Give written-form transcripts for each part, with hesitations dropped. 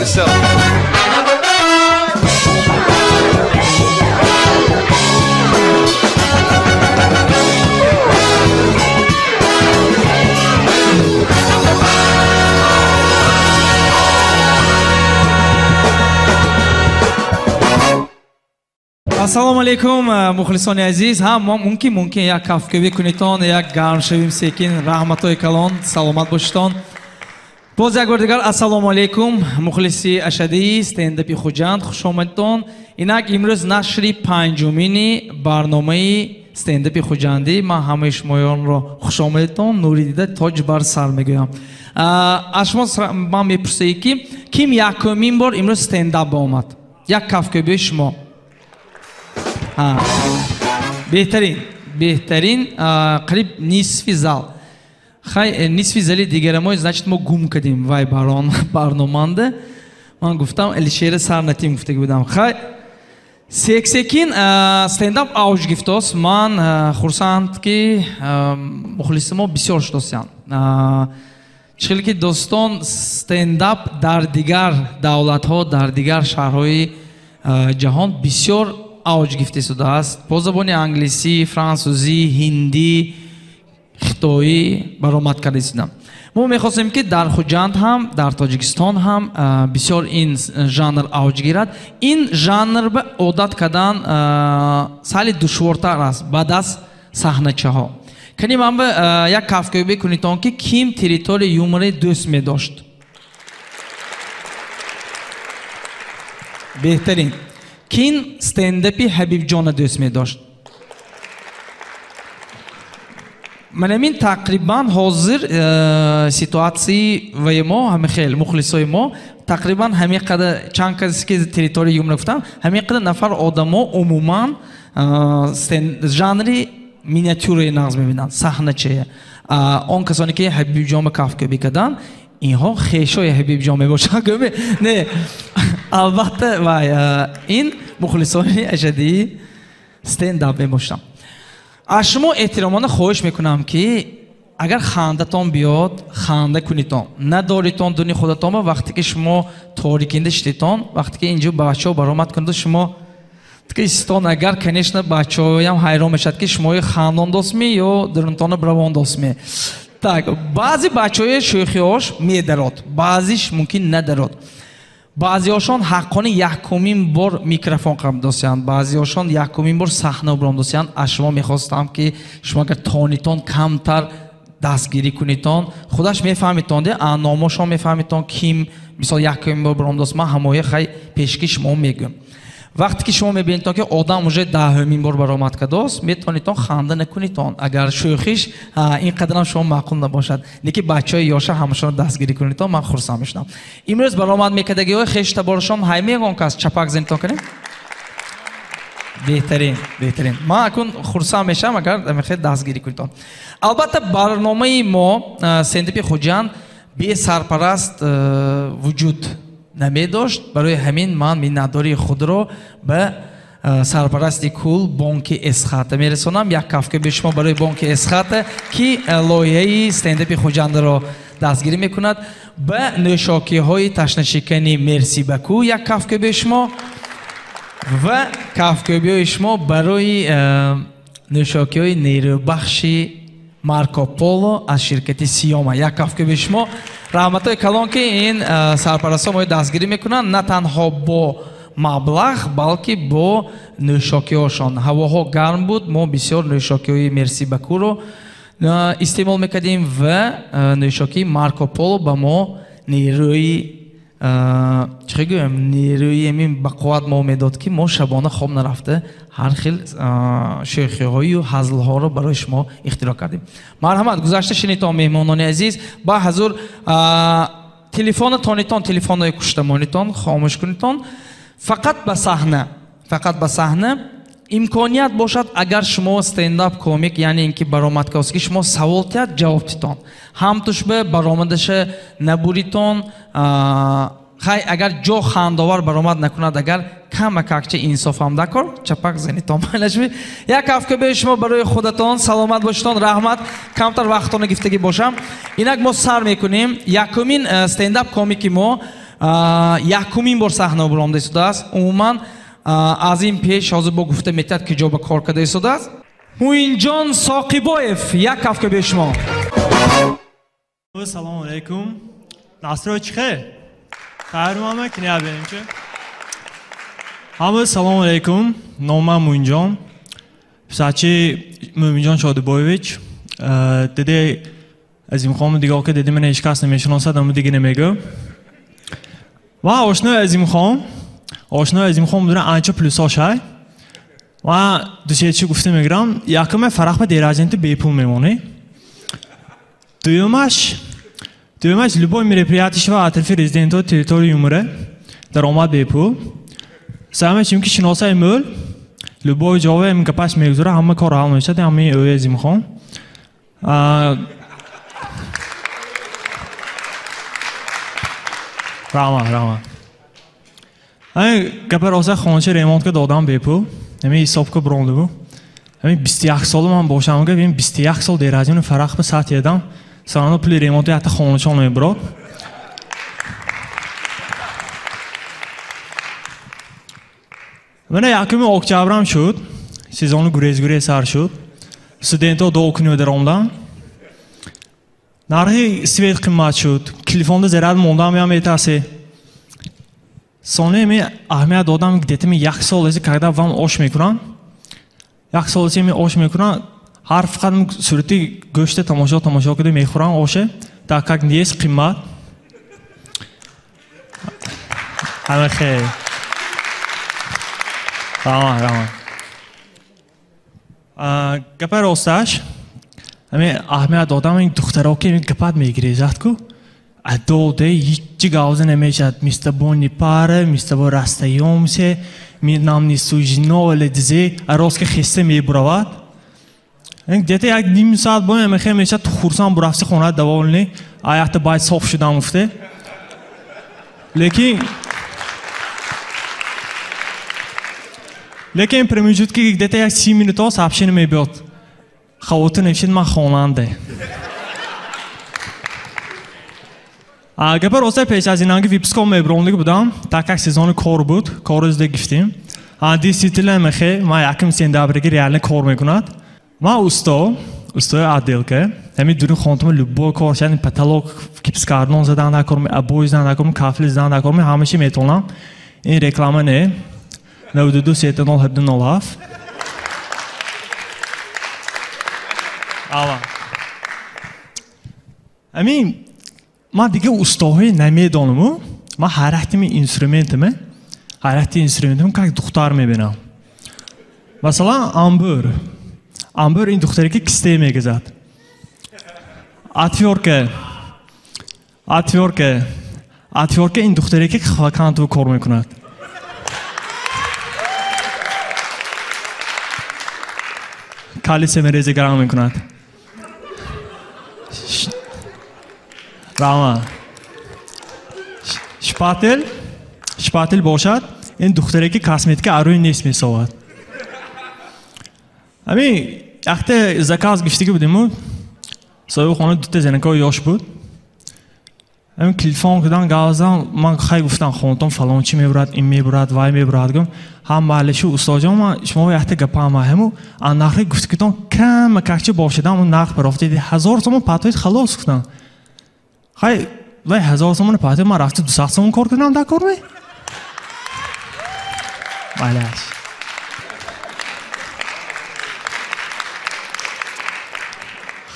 yourself. Ассалому алейкум, мухлисони азиз. Ҳа, мо мумкин як кафкӯбӣ кунитон, як гарм шавим секин. Раҳматҳои калон, саломат бошитон. Боз як бор дигар ассалому алейкум, мухлиси ашадии стендапи Хуҷанд, хуш омадитон. Инак имрӯз нашри панҷумини барномаи стендапи Хуҷандӣ. Ман ҳамаи шумоёнро хуш омадитон, нури дида тоҷ бар сар мегӯям. Аз шумо ман мепурсам, ки ким якумин бор имрӯз стендап омад? Як кафкӯбии шумо. Беҳтарин, беҳтарин, қариб нисфи зал. Хай, нисфи зали дигарамой, значит, мо гум кардем вай барноманда. Ман гуфтам, Алишера сар натим гуфтаги будам. Хай, сек-секин стендап авҷ гирифтост. Ман хурсанд, ки мухлиси мо бисёр шудосянд. Чӣ ки дӯстон, стендап дар дигар давлатҳо, дар дигар шаҳрҳои ҷаҳон бисёр авҷ гирифта шудааст. Бо забони англисӣ, франсузӣ, ҳиндӣ, хитоӣ баромад карда шудам. Мо мехостем, ки дар Хуҷанд ҳам, дар Тоҷикистон ҳам бисёр ин жанр авҷ гирад. Ин жанр ба одат кардан сали душвортар аст баъд аз саҳначаҳо. Кани ман ба як кафкӯбӣ кунитон, ки ким территорияи юмори дӯст медошт? Беҳтарин. Ким стендапи Ҳабибҷона дӯст медошт? Манамин тақрибан ҳозир ситуатсияи ваи мо, ҳами хел мухлисои мо тақрибан ҳамин қадар чанд касе ки территорияи юмор гуфтам, ҳамин қадар нафар одамо умуман жанри миниатюраи нағз мебинанд, саҳначая. Он касоне ки Ҳабибҷон ба кафкӯбӣ карданд, инҳо хешои Ҳабибҷон мебошанд. Не, албатта, вай ин мухлисони ашадии стендап мебошанд. Аз шумо эҳтиромона хоҳиш мекунам, ки агар хандатон биёд, ханда кунитон. Надоритон дуни худатон, вақте ки шумо торикинда шидитон, вақте ки инҷо бачаҳо баромад кунанд, шумо истон, агар, конечно, бачаҳоям ҳайрон мешавад, ки шумои хандон достми ё дурунтона бравон достми. Так, баъзе бачаҳои шӯхиҳош медарод, баъзеш мумкин надарод. Баъзеҳошон ҳаққони якумин бор микрофон қабдосянд, баъзеҳошон якумин бор саҳна баромдосянд. Аз шумо мехостам, ки шумо агар тонитон камтар дастгирӣ кунитон, худаш мефаҳмитон, номошон мефаҳмитон, ким мисол якумин бор баромдост. Ман ҳамоя хай пешки шумо мегӯям. Вақте ки шумо мебинедтон, ки одам уже даҳумин бор баромад кардост, метавонитон ханда накунитон, агар шӯхиш ин қадарам шумо маъқул набошад. Лекин бачаҳои ёша ҳамашонро дастгирӣ кунитон, ман хурсанд мешудам. Имрӯз баромад мекардагиҳои хештаборашон ҳай мегон кас чапак зинитон кунем? Беҳтарин, беҳтарин. Ман акун хурсанд мешавам, агар мехоҳед дастгирӣ кунитон. Албатта, барномаи мо стендапи Хуҷанд бесарпараст вуҷуд намедошт. Барои ҳамин ман миннатдории худро ба сарпарасти кул бонки Эсхата мерасонам. Як кафкӯбии шумо барои бонки Эсхата, ки лоиҳаи стендапи Хуҷандро дастгирӣ мекунад. Ба нӯшокиҳои ташнашикани Мерси Баку як кафкӯбии шумо ва кафкӯбиҳои шумо барои нӯшокиҳои нерӯбахши Марко Поло аз ширкати Сиёма. Як кафкӯбии шумо. Раҳматҳои калон, ки ин сарпарастҳо моро дастгирӣ мекунанд на танҳо бо маблағ, балки бо нӯшокиҳошон. Ҳавоҳо гарм буд, мо бисёр нӯшокиҳои Мерси Бакуро истеъмол мекардем ва нӯшокии Марко Поло ба мо нерӯи, чӣ гӯям, нерӯи ҳамин ба қувват мо медод, ки мо шабона хоб нарафта ҳар хел шӯхиҳою ҳазлҳоро барои шумо ихтироъ кардем. Марҳамат, гузашта шинитон, меҳмонони азиз. Ба ҳазур телефона тонитон, телефонҳои куштамонитон хомӯш кунитон. Фақат ба саҳна, фақат ба саҳна. Имконият бошад, агар шумо стендап комик, яъне ин ки баромад кардост, ки шумо савол тиҳад, ҷавоб титон. Ҳамтуш ба баромадаша набуритон. Хай, агар ҷо хандовар баромад накунад, агар камакакча инсофам дакор, чапак занитон. Як кафкӯбии шумо барои худатон, саломат бошитон, раҳмат. Камтар вақтона гифтагӣ бошам. Инак мо сар мекунем. Якумин стендап комики мо Якумин бор саҳна буромда истодааст. Умуман аз ин пеш ҳозир бо гуфта метавад ки ҷо ба кор карда истодааст. Муинҷон Соқибоев, як кафка бе шумо. Салому алейкум. Насро чӣ хел? Хайр мама, киня берем чи? Ҳама салому алейкум. Номам Муинҷон. Писарчи Муинҷон Шодибоевич. Деде Азимхон дигар ки деде ман ҳеҷ кас намешиносад, аммо дига намегӯ. Ва ошнои Азимхон, ошнои Азимхон будана анча плюсош ҳай. Ва дусечи гуфта мегирам, якуме фарах ба дераженти бепул мемонӣ. Дуюмаш любой мероприятие шава атрофи резидентҳо территорияи юморе даромад бепул. Сеюмаш чунки шиносаи мӯл, любой ҷове гапаш мегузара, ҳама кор ҳал мешавад, ҳамаи ӯи Азимхон. Раҳмат, раҳмат. Гапа роста хонача ремонт ка додам бепул. Ҳамин ҳисоб ка бурондабу. Ҳамин 21 сола ман бошам, га бин 21 сол деражини фарах ба сат ядам. Сарано пули ремонти ҳатто хонача намебурод. Мана 1 октябрам шуд. Сезони гурез-гурез сар шуд. Студентҳо дуо кунӣ даромдан. Нархи свет қимат шуд. Телефонда заряд мондам ям метарсе. Сони ми аҳамият додам, где-то ми як сол эси, когда вам ош мекунам. Як сол эси ми ош мекунам, ҳар фақат сурати гӯшта тамошо карда мехӯрам оше, так как нест қимат. Ҳама хел. Раҳмат, раҳмат. Гапа росташ, ҳамин аҳамият додам, ин духтаро ки гапат мегирезад ку. Адо де ҳеҷ гавза намешавад. Миста бо ни пара, миста бо растаёмсе, нам не сужно ледзе, рост ки хеста мебуравад. Где-то як ним соат бо мехе мешавад хурсанд бурафси хона довольный, а якта баъд соф шудам гуфте. Лекин промежутки где-то як 30 минуто сообщение мебиёд. Хавотир навишед ман хонанде. Гапа роста пеш аз инанги випуском меброндиги будам, так как сезони кор буд, корро зида гирифтем. Действительно мехе, ман 1 сентябрги реально кор мекунад. Ман устои отделка, ҳамин дури хонтума любой кор, яъне потолок гипскартон задан дар кор, обои задан дар кор, кафли задан дар кор, ҳамааши метавонам. Ин реклама не. 92 3 0 7 0 7. Ава. Ҳамин ман дига устоҳое намедонаму, ман ҳаракатими инструментаме как духтар мебинам. Масалан, амбур. Амбур ин духтаре ки кисте мегазад. Отвёрка. Отвёрка. Отвёрка ин духтаре ки хваканту кор мекунад. Калисе мерезе гарам мекунад. Раҳмат. Шпатель бошад, ин духтаре ки косметика арӯи нест месовад. Ҳамин якта заказ гирифтагӣ будиму, соҳиби хона дута занакҳои ёш буд. Ҳамин телефон кардам, гап задам, ман хай гуфтам, хонатон фалон чӣ мебурад, ин мебурад, вай мебурад. Гум, ҳам маҳаллашу устоҷон, ман шумо якта гапам ҳаму, а нархи гуфтагитон кама какчи бошадам, он нарх барофта 1000 сомон патоид халос гуфтам. Хай, вай 1000 сомон патоид, ман рафта 200 сомон кор кардам дар кор ме? Балаш.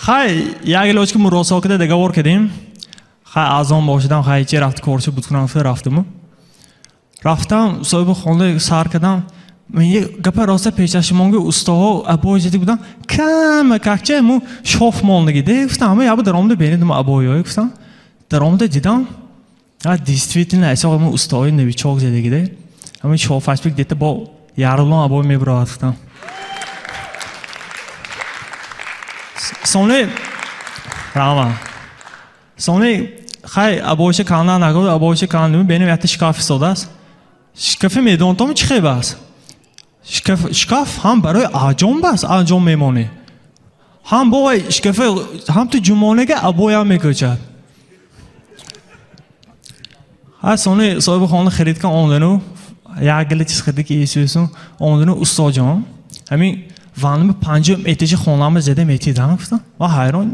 Хай, як илоҷ ки муросо карда договор кардем. Хай, аз он бошадам, хай чи рафта корчи буд кунам, рафтаму. Рафтам, соҳиби хона сар кардам. Гапа роста пешашимонги устоҳо обои зиди будам. Кама какча му шоф мондагӣ. Де гуфтам, ҳама ябу даромада бинедум обоиҳое гуфтам. Даромада дидам. А действительно, эсо му устоҳои новичок зидагӣ де. Ҳамин шофаш бик дета бо ярулон обои мебуравад гуфтам. Сони рама. Сони хай обоиша кандан нагуфт, обоиша кандум, бенем якта шкаф истодааст. Шкафи медонтом чӣ хеб аст? Шкаф ҳам барои аҷом баст, аҷом мемонӣ. Ҳам бо вай шкафи ҳам ту ҷумонега обоям мекӯчад. Ҳа сони соҳиби хона харид кан омадану як гила чиз харида ки эсӯсу омадану устоҷон ҳамин ваннами панҷум этажи хонама зада метидан гуфтам. Ма ҳайрон,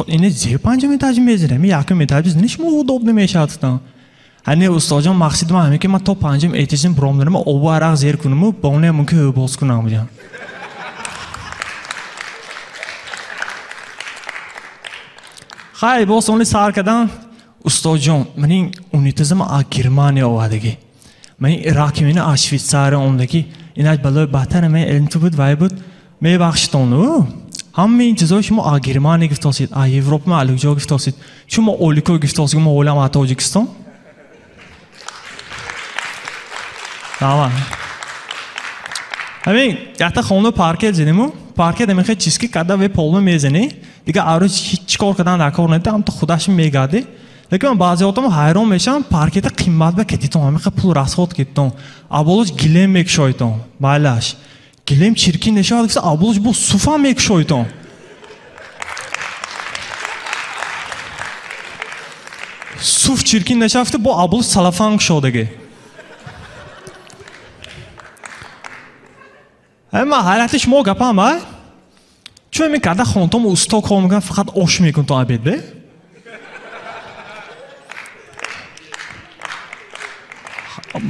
ин зе панҷум этажи мезанем, ҳамин якум этажи зани шумо удобно мешавад гуфтам. Ҳани устоҷон мақсади ман ҳамин ки ман то панҷум этажим бромданам обу арақ зер кунаму ба оне мумкин ҳӯбоз кунам будям. Хай боз они сар кардам. Устоҷон, ман ин унитазам аз Германия овардагӣ. Ман ин раковина аз Швейтсария омадагӣ. Инаш балои баҳтар ман илм буд вай буд. Мебахшитону. Ҳамаи ин чизҳои шумо аз Германия гирифтосид, аз Европа ма алуҷо гирифтосид. Шумо олико гирифтосид, мо олам аз Тоҷикистон. Тамом. Ҳамин якта хона паркет задиму. Паркет ҳамин хел чиз ки када ве полма мезанӣ. Дигар арӯз ҳеҷ кор кардан дар кор надида, ҳамто худаш мегарди. Лекин ман баъзе одам ҳайрон мешавам, паркета қимат ба кетитон, ҳамин хел пул расход кетитон. Аболош гилем мекушоитон, майлаш. Гилем чиркин нашавад, гуфта аболош бо суфа мекушоитон. Суф чиркин нашавад, гуфта бо аболош салафан кушодагӣ. Ҳама ҳайрати шумо гапам, а? Чун ҳамин карда хонтом усто кор мекунам, фақат ош мекунам то обед, бе?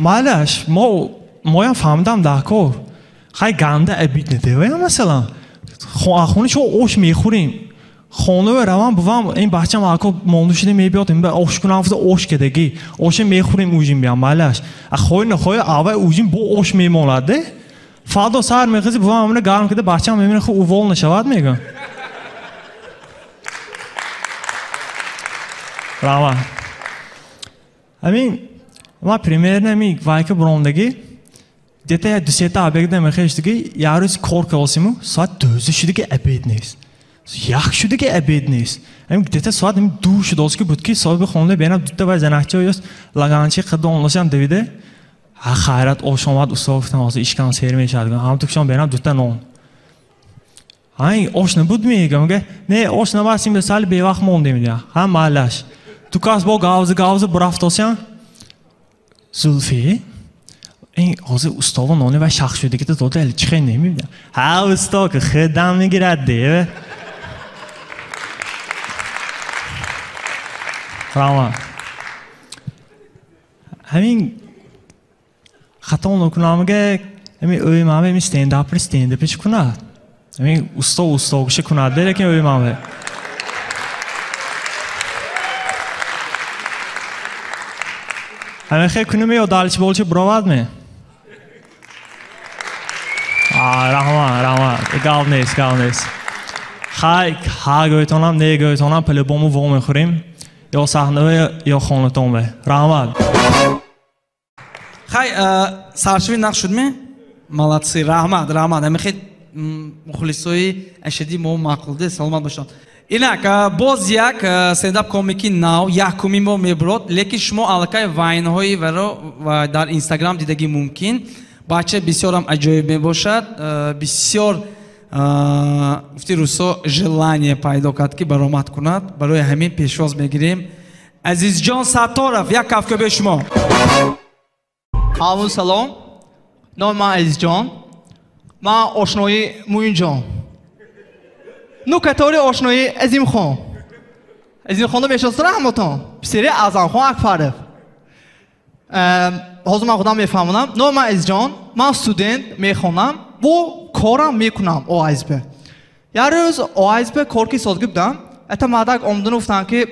Майлаш, моям фаҳмидам дар кор. Хай ганда обед надеваям, масалан. Хона шо ош мехӯрем. Хона равам бувам, ин бачам ако монду шуда мебиёд, ин ба ош кунам, гуфта ош кардагӣ. Оша мехӯрем ужин биям, майлаш. А хоҳӣ нахоҳӣ, аввал ужин бо ош мемонад, де? Фардо сар мехезӣ, бувам ҳамина гарм карда, бачам мебинад, хуб увол нашавад, мегӯям. Рава. Ҳамин ма примерно ҳамин вайка буромдагӣ, где-то як ду-сета обед мехештагӣ, як рӯз кор кардосиму, соат 12 шудагӣ обед нест. 1 шудагӣ обед нест. Ҳамин где-то соат 2 шудост ки буд ки соҳиби хона бенам дута вай занакча ёст, лаганчи қадда онлосиам давида. Ҳа хайрат ош омад, усто гуфтам, ҳозир ишкам сер мешавад. Ҳам тукшон бенам дута нон. Ҳай ош набуд мегӯям, мега, не ош набастим, сали бевақт мондем дия. Ҳа майлаш. Ту кас бо гавза гавза бурафтосиам. Зулфи, ин ҳозир устово нони вай шах шудагита дода, али чӣ хел намебинам. Ҳа усто ки худам мегирад де. Рама. Ҳамин хато накунамга, ҳамин ӯй ман ҳамин стендапри стендапи чӣ кунад? Ҳамин усто устогиша кунад, лекин ӯй ман. Ҳамин хел кунем ё далчи болчи буровад ме? Раҳмат, раҳмат. Гап нест, гап нест. Хай, ҳа гӯйтонам, не гӯйтонам, по-любому во мехӯрем. Ё саҳнаве, ё хонатонве. Раҳмат. Хай, саршавӣ нақш шуд ме? Молодцы, раҳмат, раҳмат. Ҳамин хел мухлисои ашадии мо маъқул де, саломат бошанд. Инак, боз як стендап комики нав, якуми мо мебурод, лекин шумо аллакай вайнҳои варо дар Инстаграм дидагӣ мумкин. Бача бисёрам аҷоиб мебошад, бисёр гуфти русо желание пайдо кард ки баромад кунад. Барои ҳамин пешвоз мегирем. Азизҷон Сатторов, як кафкӯбии шумо. Ҳамун салом. Номи ман Азизҷон. Ман ошнои Муинҷон. Ну, который ошнои Азимхон. Азимхонро мешиносед ҳаматон? Писари Аъзамхон Акбаров. Ҳозир ман худам мефаҳмонам. Номи ман Азизҷон. Ман студент, мехонам. Бо корам мекунам ОАСБ. Як рӯз ОАСБ кор ки созгӣ будам. Эта мардак омадану гуфтанд ки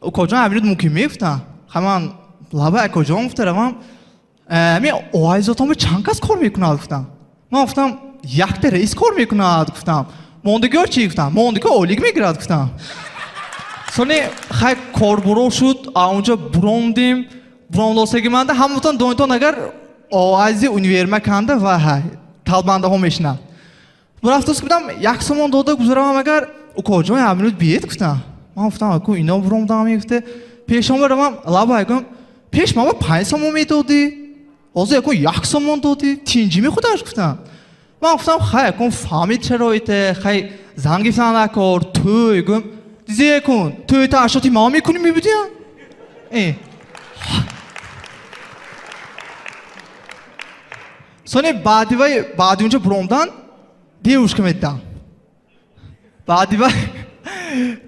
укоҷон ҳамин рӯз мумкин мегуфтанд. Ҳаман лаба акоҷон гуфта равам. Ҳамин ОАСБ чанд кас кор мекунад гуфтам. Ман гуфтам якта раис кор мекунад гуфтам. Мондагиҳо чӣ гуфтам? Мондагиҳо ойлик мегирад гуфтам. Сони хай корбуро шуд, онҷо буромдим. Буромдосаги манда ҳаматон донитон агар ОАСБ универма канда ва ҳай талбандаҳо мешинанд. Бурафтос будам як сомон дода гузаравам агар укоҷон ҳамин рӯз биед гуфтам. Ман гуфтам аку ино буромдам мегуфта. Пешомба равам лаба гум пеш ман 5 сомон медодӣ. Ҳозир яку 1 сомон додӣ. Тинҷи мехудаш гуфтам. Ман гуфтам хай якун фаҳмид шароите, хай занг гирифтан накор, тӯй гум. Дизе кун, тӯй та ашоти ма мекунӣ мебудиям? Сони баъди вай, баъди унча буромдан девушка медидам. Баъди вай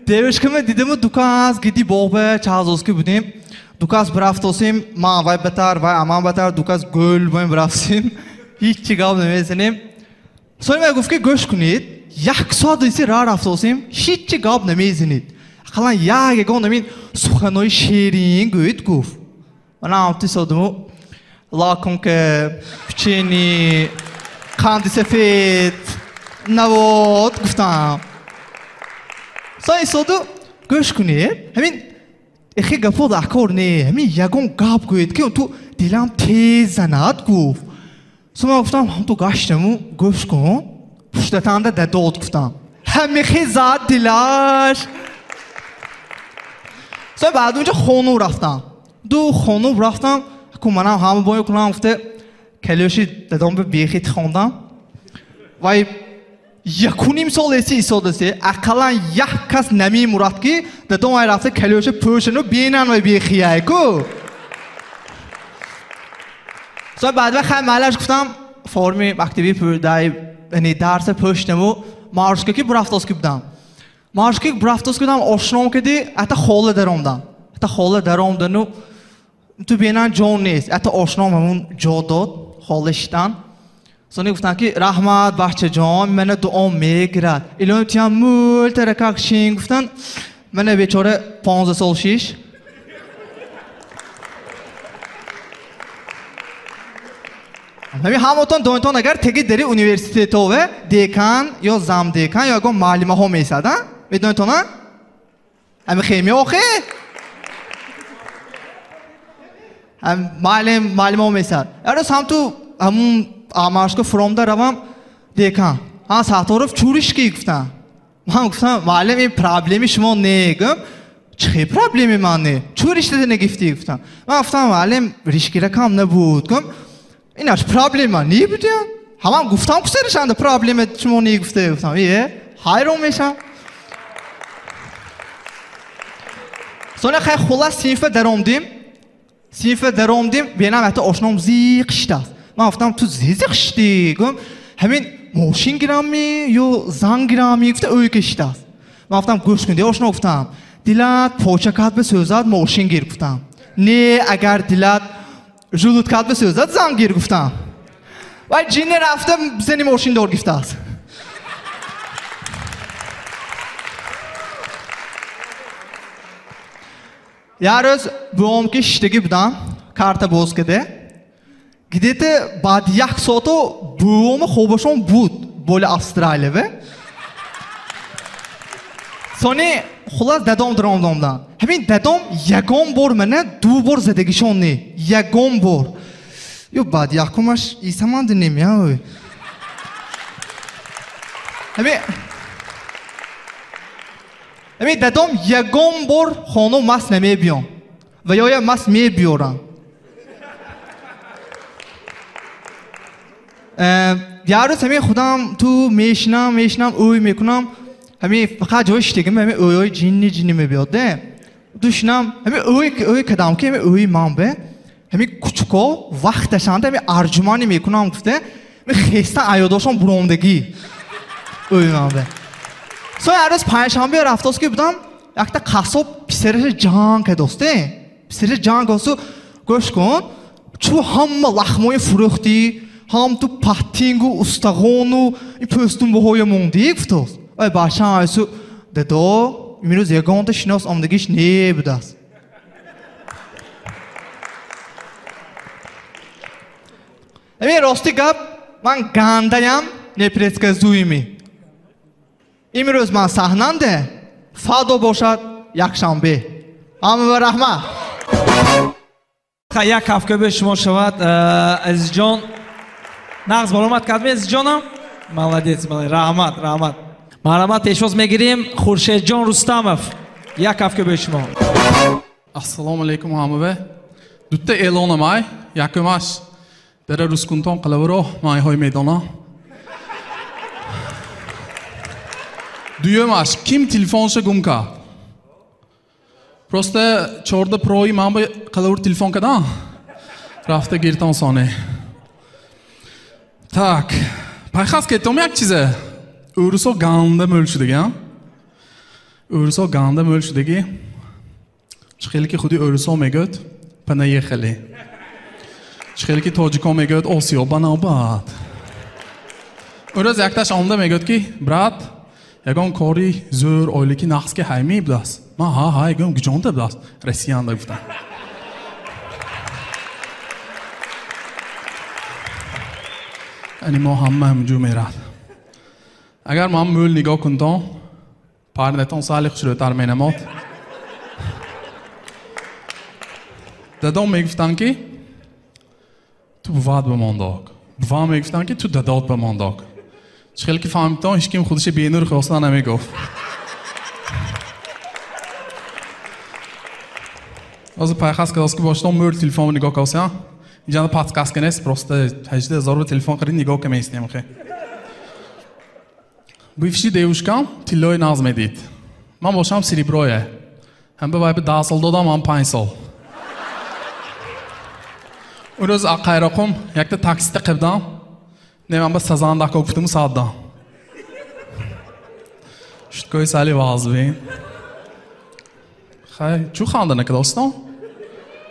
девушка ме дидаму дуказ гиди боғбе чаҳзозки будем. Дуказ бирафтосим, ман вай батар, вай аман батар, дуказ гӯл боем бирафтосим. Ҳеҷ чи гап намезанем. Сони вай гуфт ки гӯш кунед, як соат иси ра рафтосим, ҳеҷ чи гап намезанед. Ақаллан як ягон амин суханои ширин гӯед гуфт. Манам амти содиму лакомка, печенье, қанди сафед, навот гуфтам. Сони соду гӯш кунед, ҳамин эхе гапо дакор не, ҳамин ягон гап гӯед ки ту дилам тез занад гуфт. Со ман гуфтам ҳам ту гаштаму гӯш кун, пуштатанда дадод гуфтам. Ҳамихе зад дилаш. Со баъд унҷа хонум рафтам. Ду хонум рафтам, ку манам ҳама бою кунам гуфте калёши дадом ба бехит хондам. Вай якуним сол эси исодасе, ақаллан як кас намемурад ки дадом вай рафта калёши пӯшану бенан вай бехияй ку. Со баъд вай хай малаш гуфтам форми мактаби дай яъне дарса пӯшнаму маршка ки бурафтос ки будам. Маршка ки бурафтос ки будам ошном кади ата хола даромдам. Ата хола даромдану ту бенан ҷон нест. Ата ошном ҳамун ҷо дод хола шитан. Сони гуфтам ки раҳмат бачаҷон, мана дуо мегирад. Илоҳим тиям мӯл таракак шин гуфтан. Мана бечора 15 сол шиш. Ҳамин ҳамотон донитон агар теги дари университетове декан ё замдекан ё ягон муаллимаҳо месад, а? Медонитон, а? Ҳамин хемия охе? Ҳам муаллим муаллимаҳо месад. Ярос ҳам ту ҳамун амашко фуромда равам декан. Ҳа Сатторов чуришки гуфтам. Ман гуфтам муаллим ин проблеми шумо не гум. Чӣ проблеми ман не? Чуриш деда нагифтӣ гуфтам. Ман гуфтам муаллим ришкира кам набуд гум. Инаш проблема не будя? Ҳамам гуфтам ку саришанда проблема шумо не гуфта гуфтам. Е, ҳайрон мешам. Соня хай хулас синфа даромдим. Синфа даромдим, бенам ҳатто ошном зиқ шидаст. Ман гуфтам ту зиқ шидӣ гум. Ҳамин мошин гирамми ё зан гирамми гуфта ӯй кишидаст. Ман гуфтам гӯш кун, ошно гуфтам. Дилат почакат бисӯзад мошин гир гуфтам. Не, агар дилат желудкат бисӯзад зан гир гуфтам. Вай ҷинне рафта зани мошиндор гифтааст. Як рӯз буом ки шиштагӣ будам, карта боз каде. Где-то баъди як соато буома хобашон буд боли Австралияве. Сони хулас дадом даромдомдан. Ҳамин дадом ягон бор мана ду бор задагишон не, ягон бор. Ё баъди якумаш исаманди немя. Ҳамин дадом ягон бор хонум мас намебиён ва ёя мас мебиёрам. Як рӯз ҳамин худам ту мешинам, мешинам, ӯй мекунам. Ҳамин фақат ҷои шиштагим ҳамин ӯйҳои ҷинни ҷинни мебиёд, де. Ту шинам, ҳамин ӯй ӯй кадам ки ҳамин ӯйи ман бе. Ҳамин кучуко вақташанда ҳамин арҷуманӣ мекунам гуфте, ҳамин хестан аёдошон буромдагӣ ӯйи ман бе. Со як рӯз панҷшанбе рафтос ки будам, якта қассоб писараша ҷанг кардост, де. Писараша ҷанг кардосту гӯш кун, чу ҳама лахмои фурӯхтӣ, ҳам ту паттингу устағону ин пӯстумбоҳоя мондӣ гуфтост. Ой бачаам айсу дадо, имрӯз ягонта шинос омдагиш не будааст. Ҳамин рости гап, ман гандаям непредсказуемый. Имрӯз ман саҳнамде, фадо бошад якшанбе. Ҳама ба раҳмат. Як кафкӯбе шумо шавад, Азизҷон. Нағз баромад кардем, Азизҷонам? Молодец, молодец. Раҳмат, раҳмат. Марҳамат, пешвоз мегирем Хуршедҷон Рустамов. Як кафкӯбе шумо. Ассалому алайкум ҳамаве. Дутта эълонам ай. Якумаш дара рускунтон қалавро майҳои медона. Дуюмаш ким телефонша гум кард? Просто 14 прои ман ба қалавр телефон кардам. Рафта гиртон соне. Так, пайхас кетом як чизе. Ӯрусо ганда мӯл шудаги, а? Ӯрусо ганда мӯл шудаги. Чӣ хеле ки худи ӯрусо мегӯяд, панаехали. Чӣ хеле ки тоҷико мегӯяд, осиё ба навбат. Ӯрӯз якташ омда мегӯяд ки, брат, ягон кори зӯр ойлики нақс ки ҳайми будааст. Ман ҳа ҳа ягон гуҷонда будааст. Россиянда гуфтам. Ани мо ҳама ҳамҷӯ мерад. Агар ман мӯл нигоҳ кунтон, парнетон сали хушрӯтар менамод. Дадом мегуфтанд ки ту буват бимондог. Бува мегуфтанд ки ту дадот бимондог. Чӣ хеле ки фаҳмидтон, ҳеҷ ким худаше бенур хостан намегуфт. Ҳозир пайхас кардост ки бошдон мӯр телефон нигоҳ кардосям. Инҷа подсказка нест, просто 18 000 телефон харид нигоҳ каместем хе. Бывший девушкам тиллои наз медид. Ман бошам сереброе. Ҳам ба вай ба 10 сол додам, ҳам 5 сол. Он рӯз Қайроқум якта таксита қибдам. Не, ман ба сазандако гуфтаму саддам. Шуткои сали вазбин. Хай, чӯ ханда накардостон?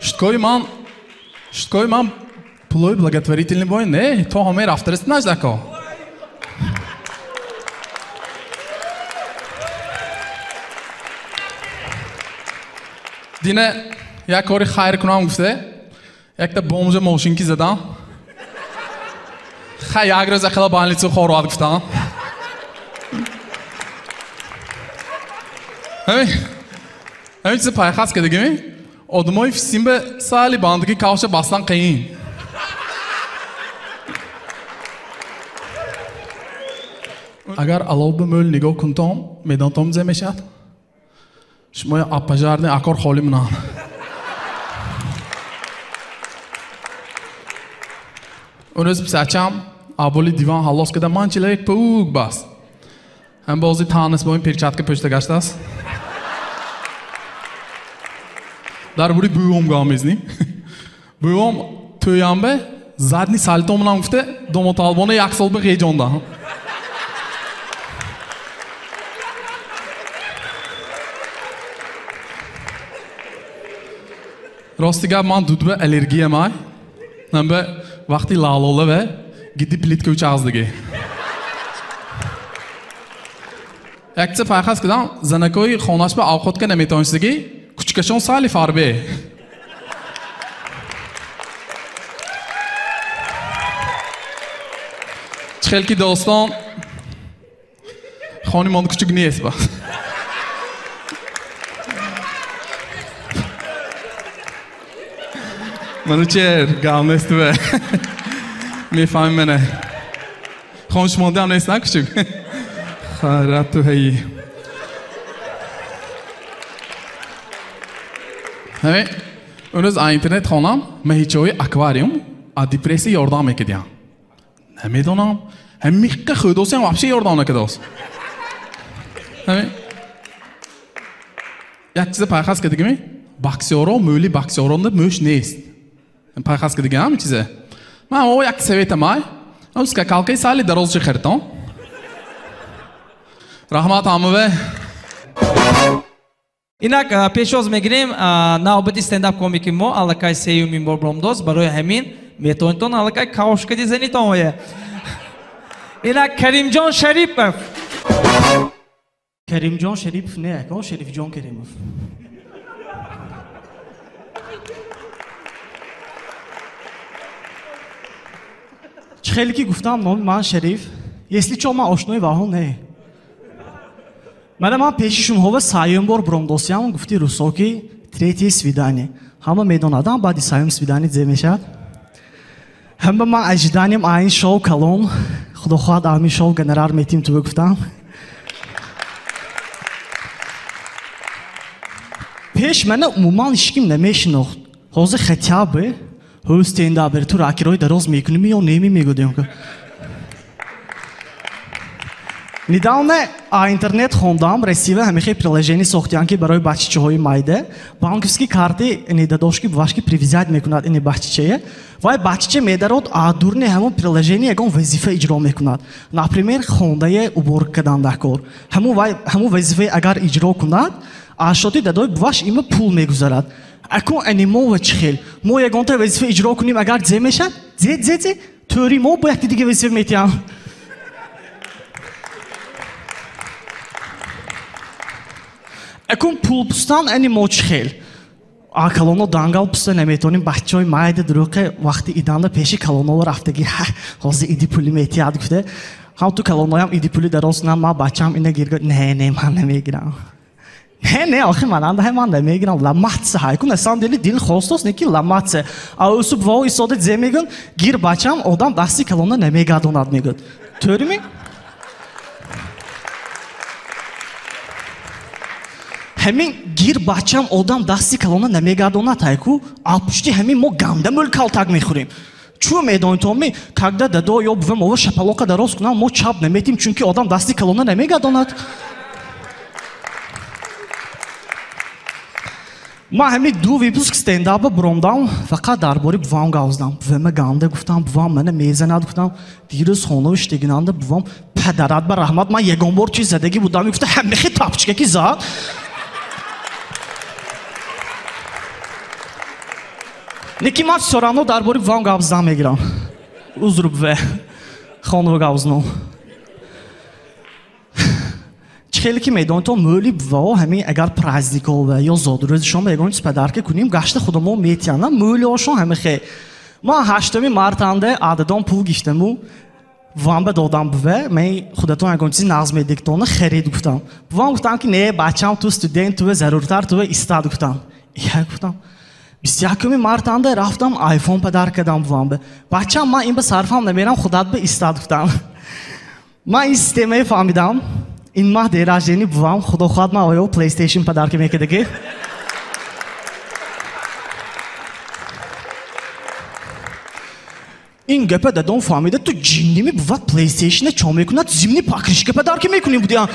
Шуткои ман пулои благотворительный бой не, то ҳамаи рафтарест наждако. Дине як кори хайр кунам гуфте, якта бомжа мошинки задам. Хай як рӯз ақала больницу хорват гуфтам. Ҳамин чизе пайхас кардагими? Одамои фисимба сали бандагӣ кавша бастан қиин. Агар алов ба мӯл нигоҳ кунтом, медонтом зе мешавад? Шумо аппажарни акор холӣ монанд. Он рӯз писачам аболи диван ҳаллос карда, ман человек паук баст. Ҳам бози танис бо ин перчатка пӯшта гаштааст. Дар бори бувом гап мезнем. Бувом тӯямбе задни салтом нам гуфте, домоталбона як сол ба ғеҷонда. Рости гап, ман дудба аллергия май. Намба вақти лалола ва гиди плитка учаздиги. Якча пайхас кардам, занакои хонаш ба овқотка наметавонистиги, кучкашон сали фарбе. Чӣ хел ки достон, хони монд кучук нест ба. Манучер, гап нест бе. Мефаҳми мене. Хон шумондаам нест на кучук? Хайрат ту ҳайи. Ҳамин, он рӯз аз интернет хонам, маҳичаҳои аквариум аз депрессия ёрдам мекардиям. Намедонам, ҳамиққа хӯдосиам вообще ёрдам накардост. Ҳамин, як чиза пайхас кардагими? Боксёро, мӯли боксёронда мӯш нест. Пайхас кардагим ҳамин чизе. Ман о як советам ай. Ам скакалкаи сали дарозчи харидам. Раҳмат ҳамаве. Инак пешвоз мегирем навбати стендап комики мо аллакай сеюмин бор бромдост. Барои ҳамин метавонитон аллакай кавшкади занитон оя. Инак Каримҷон Шарипов. Каримҷон Шарипов не, ака, Шарифҷон Каримов. Чӣ хеле ки гуфтам, номи ман Шариф. Если чо, ман ошнои ваҳо не. Мана ман пеши шумоҳо саюм бор бромдосиям, гуфти русо ки третье свидание. Ҳама медонадам, баъди саюм свидание зе мешавад. Ҳама ман ожиданиям айн шоу калон. Худо хоҳад ами шоу гонорар метим ту гуфтам. Пеш мана умуман ҳеҷ ким намешинохт. Ҳозир хотя бы ҳӯ стендапер ту ракирои дароз мекунӣ ё неми мегӯдем. Недавно интернет хондам, Россия ҳамихе приложение сохтиян ки барои бачачаҳои майда банковский карты ини дадошки бувашки привязать мекунад ини бачачае. Вай бачача медарод дурни ҳамон приложение ягон вазифа иҷро мекунад. Например, хондае уборка кардан дар кор. Ҳамон вазифае агар иҷро кунад, ашоти дадои буваш има пул мегузарад. Акун анимова чӣ хел? Мо ягонта вазифа иҷро кунем, агар зе мешад? Зе, зе, зе? Тӯри мо бо якти дига вазифа метиҳам. Акун пул пустан ани мо чӣ хел? А калоно дангал пуста наметонем, бачаҳои майда дурӯқе вақти иданда пеши калоново рафтаги, ҳозир иди пули метиҳад гуфта. Ҳам ту калоноям иди пули дароз кунам, ман бачаам ина гирго, не, не, ман намегирам. Не, не, охи мананда ҳай ман намегирам, ламатса ҳай. Кун на самом деле дил хостост, не ки ламатса. А усуб во истода зе мегӯн, гир бачаам одам дасти калона намегардонад мегӯд. Тӯрими? Ҳамин гир бачам одам дасти калона намегардонад ҳайку, а пушти ҳамин мо ганда мӯл калтак мехӯрем. Чӯ медонед томи, когда дадо ё бувам ова шапалоқа дароз кунам, мо чап наметим, чунки одам дасти калона намегардонад. Ман ҳамин ду выпуск стендапа буромдам, фақат дар бори бувам гавздам. Бувама ганда гуфтам, бувам мана мезанад гуфтам, дирӯз хона иштегинанда бувам падарат ба раҳмат, ман ягон бор чиз задагӣ будам, гуфта ҳамихи тапчикаки зад. Неки ман всё равно дар бори бувам гап зан мегирам. Узр буве. Хонова гавзно. Чӣ хеле ки медонед, то мӯли бувао ҳамин агар праздникова ё зодрӯзшон ягон чиз падарка кунем, гашта худамо метиянам, мӯлиошон ҳамихе. Ман 8 мартанда ададон пул гирифтаму бувам ба додам буве, ман худатон ягон чизи нағз медиктона харид гуфтам. Бувам гуфтам ки не, бачам ту студент туве, заруртар туве истад гуфтам. Я гуфтам. 21 мартанда рафтам айфон падар кардам бувам ба. Бачам ман ин ба сарфам намерам, худат ба истад гуфтам. Ман ин системае фаҳмидам. Ин маҳ день рождения бувам, худо хоҳад ман оё PlayStation падарка мекардаги. Ин гапа дадом фаҳмида, ту ҷинними бувад PlayStation-а чо мекунад, зимни покрышка падарка мекунем будиям.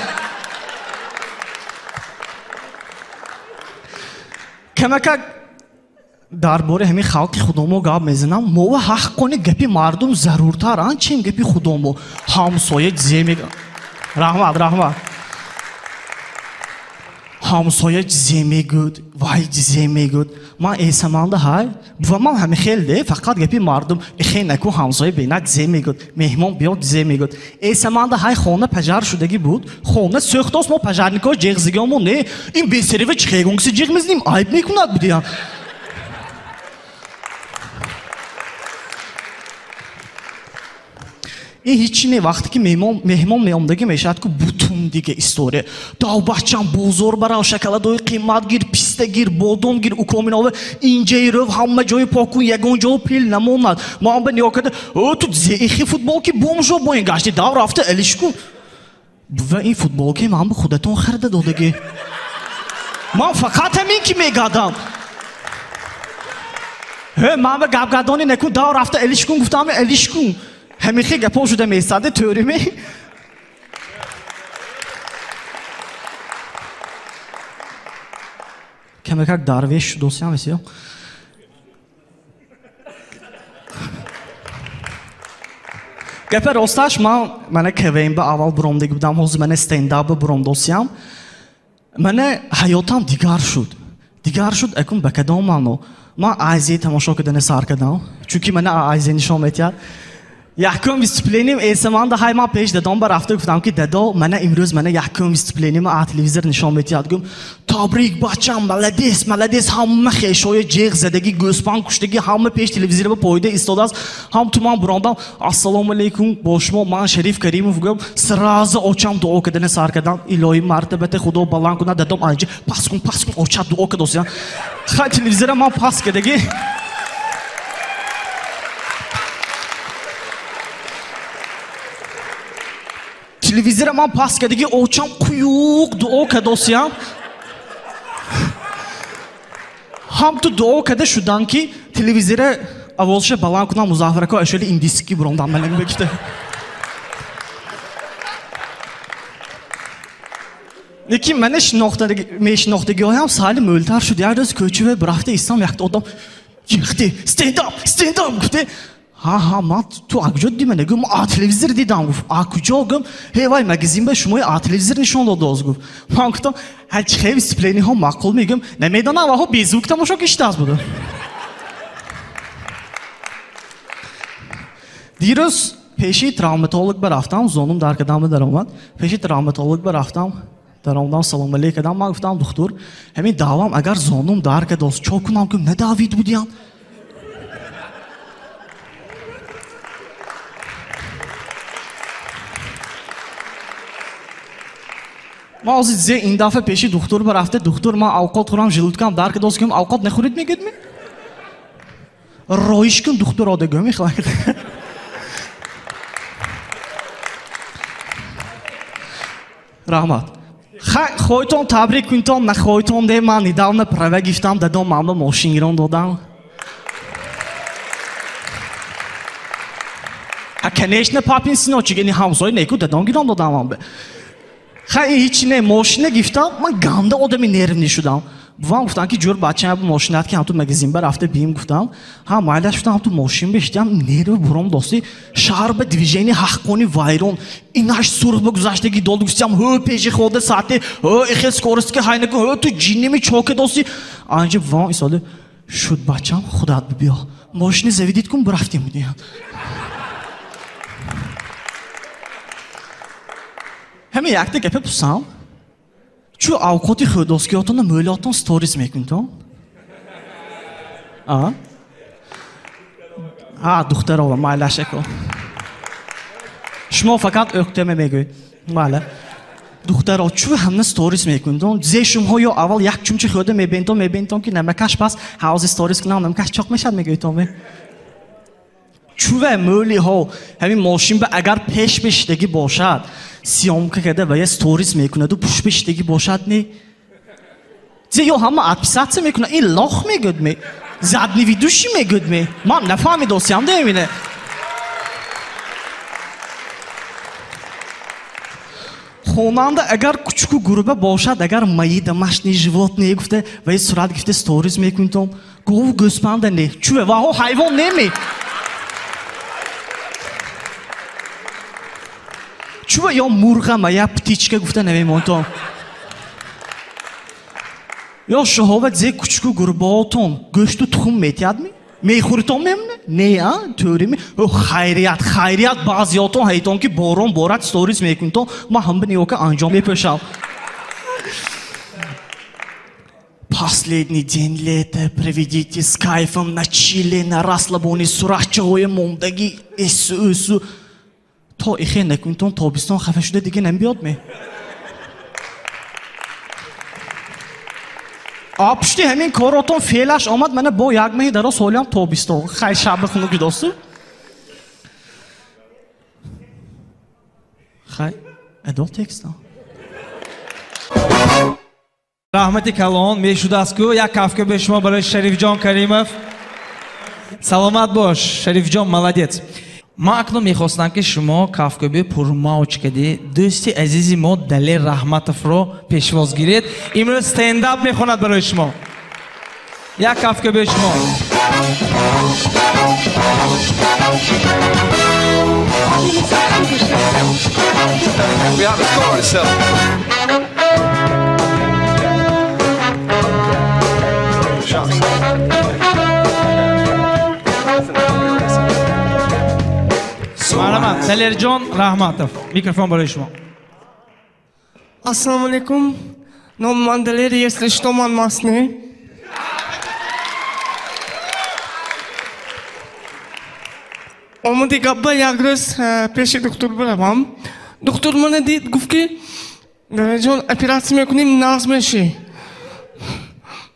Камакак дар бораи ҳамин халқи худомо гап мезанам, мова ҳаққони гапи мардум заруртар, ан чем гапи худомо. Ҳамсоя зе мега. Раҳмат, раҳмат. Ҳамсоя зе мегӯд, вай зе мегӯд. Ман эсаманда ҳай, бува ман ҳами хел де, фақат гапи мардум, эхе наку ҳамсоя бинад зе мегӯд, меҳмон биёд зе мегӯд. Эсаманда ҳай хона пажар шудагӣ буд, хона сӯхтост, мо пажарникҳо ҷеғзигиёмо не, ин бесерива чӣ хегонгиси ҷеғ мезанем, айб мекунад будиям. Ин ҳеҷ не, вақте ки меҳмон меомдагӣ мешавад ку бутун дига история. Дав бачам бозор барав, шоколадои қимат гир, писта гир, бодом гир, укоминова, инҷаи рӯв, ҳама ҷои пок кун, ягон ҷо пил намонад. Ман ба нигоҳ карда, о, ту зеихи футболки бомжо бо ин гашти, дав рафта элиш кун. Ва ин футболке ман ба худатон харида додагӣ. Ман фақат ҳамин ки мегардам. Ҳе, ман ба гапгардонӣ накун, дав рафта элиш кун, гуфтам элиш кун. Ҳамихи гапо шуда месаде, тӯриме? Камакак дарвеш шудосиям весиё. Гапа росташ, ман мана КВН ба аввал буромдагӣ будам, ҳозир мана стендап ба буромдосиям. Мана ҳаётам дигар шуд. Дигар шуд, акун ба кадом маъно? Ман Азия тамошо кардани сар кардам, чунки мана Азия нишон метиҳад. Якум выступлением эсаманда ҳай ман пеш дадом ба рафта гуфтам ки дадо, мана имрӯз мана якум выступлением а телевизор нишон метиҳад. Гум табрик бачам, молодец, молодец, ҳама хешои ҷеғ задагӣ, гӯспанд куштагӣ, ҳама пеш телевизор ба поида истодааст. Ҳам ту ман бурондам, ассалому алайкум, бо шумо ман Шариф Каримов гум, сразу очам дуо кардани сар кардам. Илоҳи мартабата Худо баланд кунад, дадом анҷа пас кун, пас кун, оча дуо кардосиям. Хай телевизора ман пас кардагӣ. Телевизора ман пас кардагӣ, очам қуюқ дуо кардосиям. Ҳам ту дуо карда шудам ки телевизора овозша баланд кунам, Музаффарако ашоли индиски бурондам ман бекита. Лекин мана мешинохтагиҳоям сали мӯлтар шуд. Як рӯз кӯча рафта истам, якта одам йихти стендап, стендап гуфте. Ҳа, ҳа, ман ту а куҷо дидӣ мана? Гуфт, ман а телевизор дидам. Гуфт, а куҷо? Гуфт, ҳей вай магазин ба шумои а телевизор нишон додааст. Гуфт. Ман гуфтам, ҳа чи хел дисциплинаҳо маъқул мегӯям, намедонам, ваҳо беззвук тамошо киштааст буд. Дирӯз пеши травматолог барафтам, зонум дар кадам даромад. Пеши травматолог барафтам, даромадам, салом алейк кардам. Ман гуфтам, духтур, ҳамин давам агар зонум дар кадост, чо кунам? Гуфт, надавид будиям. Ман ҳозир зе ин дафъа пеши духтур барафта, духтур, ман авқот хӯрам, желудкам дар кадост, гуфтам, авқот нахӯред мегӯяд ми? Роиш кун духтур ода гӯ мехоҳад. Раҳмат. Хоҳитон табрик кунтон, нахоҳитон де, ман недавно права гирифтам, дадом ман ба мошин гирон додам. А конечно, папин синочек, ини ҳамсоя неку дадом гирон додам ман бе. Хай ҳеч не, мошина гирифтам, ман ганда одами нервни шудам. Бувам гуфтам ки ҷур бачаам бу мошинат ки ҳамту магазин ба рафта бием гуфтам. Ҳа, майлаш гуфтам, ҳамту мошин бештиам, нерви буром дости, шаҳр ба движение ҳаққони вайрон. Инаш сурх ба гузаштаги дод гуфтиам, ҳо пеши хода саати, ҳо ихел скоростки ҳайнаку, ҳо ту ҷинними чока дости. Анҷа бувам исода, шуд бачам, худат бибиё. Мошини заведит кун, бурафтем будиям. Ҳамин якта гапа пурсам, чу авқоти хӯдоскиётонро мӯлиётон сторис мекунтон? А? Ҳа, духтарова, майлаш ако. Шумо фақат ӯқтама мегӯед. Майла. Духтаро, чу ҳамна сторис мекунтон? Зе шумҳо ё аввал як чумчи хӯда мебинтон, мебинтон ки намакаш пас ҳавзи сторис кунам, намакаш чоқ мешад мегӯедтон ме? Чуве мӯлиҳо ҳамин мошин ба агар пеш бешидагӣ бошад, съёмка карда ва я сторис мекунаду пуш бешидагӣ бошад не? Зе ё ҳама отписаться мекунад, ин лох мегӯд ме? Задний ведущий мегӯд ме? Ман нафаҳмидосиям де мине. Хонанда агар кучуку гурба бошад, агар мои домашние животные гуфта ва я сурат гирифта сторис мекунтон, гову гӯспанда не. Чуве ваҳо ҳайвон неме? Чува ё мурға моя птичка гуфта намемонтон. Ё шуҳова зе кучуку гурбаотон гӯшту тухм метиҳадми? Мехӯритон мемоне? Не, а? Тӯрими? Ё хайрият, хайрият баъзиётон ҳайтон ки борон борад сторис мекунтон, ман ҳам биниёка анҷом мепӯшам. Последний день лета проведите с кайфом на чиле, на расслабоне, суратчаҳои мондагӣ, эсу эсу. То ихе накунтон тобистон хафа шуда дига намебиёд ме? А пушти ҳамин коротон феълаш омад, мана бо як маҳи дароз ҳолиам тобистон. Хай шаба хунук досту. Хай, адо текста. Раҳмати калон мешудааст ку як кафка бе шумо барои Шарифҷон Каримов. Саломат бош, Шарифҷон, молодец. Ман акнун мехостам ки шумо кафкӯби пурмавҷ кардӣ дӯсти азизи мо Далер Раҳматовро пешвоз гиред. Имрӯз стендап мехонад барои шумо. Як кафкӯби шумо. Марҳамат, Далерҷон Раҳматов. Микрофон барои шумо. Ассалому алайкум. Номи ман Далер, если что, ман масне. Омади гапба як рӯз пеши духтур биравам. Духтур мана дид, гуфт ки Далерҷон, оператсия мекунем, нағз мешӣ.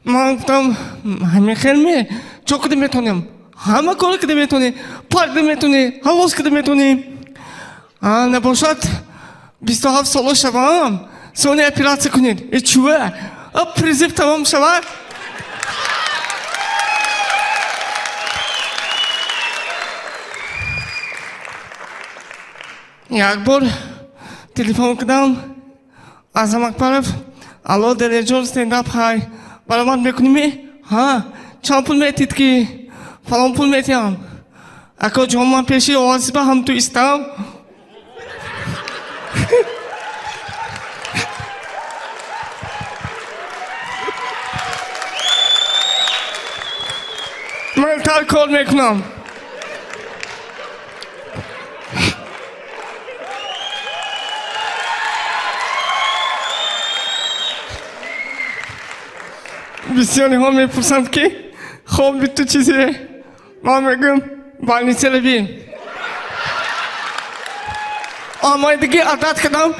Ман гуфтам, ҳамин хел ме? Чо кида метонем? Ҳама кор кида метонӣ, парк кида метонӣ, ҳавоз кида метонӣ. Набошад, 27 сола шавам, сони оператсия кунед. Э чува? Призив тамом шавад. Як бор телефон кардам, Азам Акбаров, алло, Далерҷон, стендап ҳай. Баромад мекунӣ? Ҳа, чанд пул метид ки? Фалон пул метиҳам. Ако ҷон, ман пеши оазиба ҳам ту истам. Ман тар кор мекунам. Бисёриҳо мепурсанд ки хоби ту чизе? Ман мегӯям больницаро бин. Аммо диги адат кардам.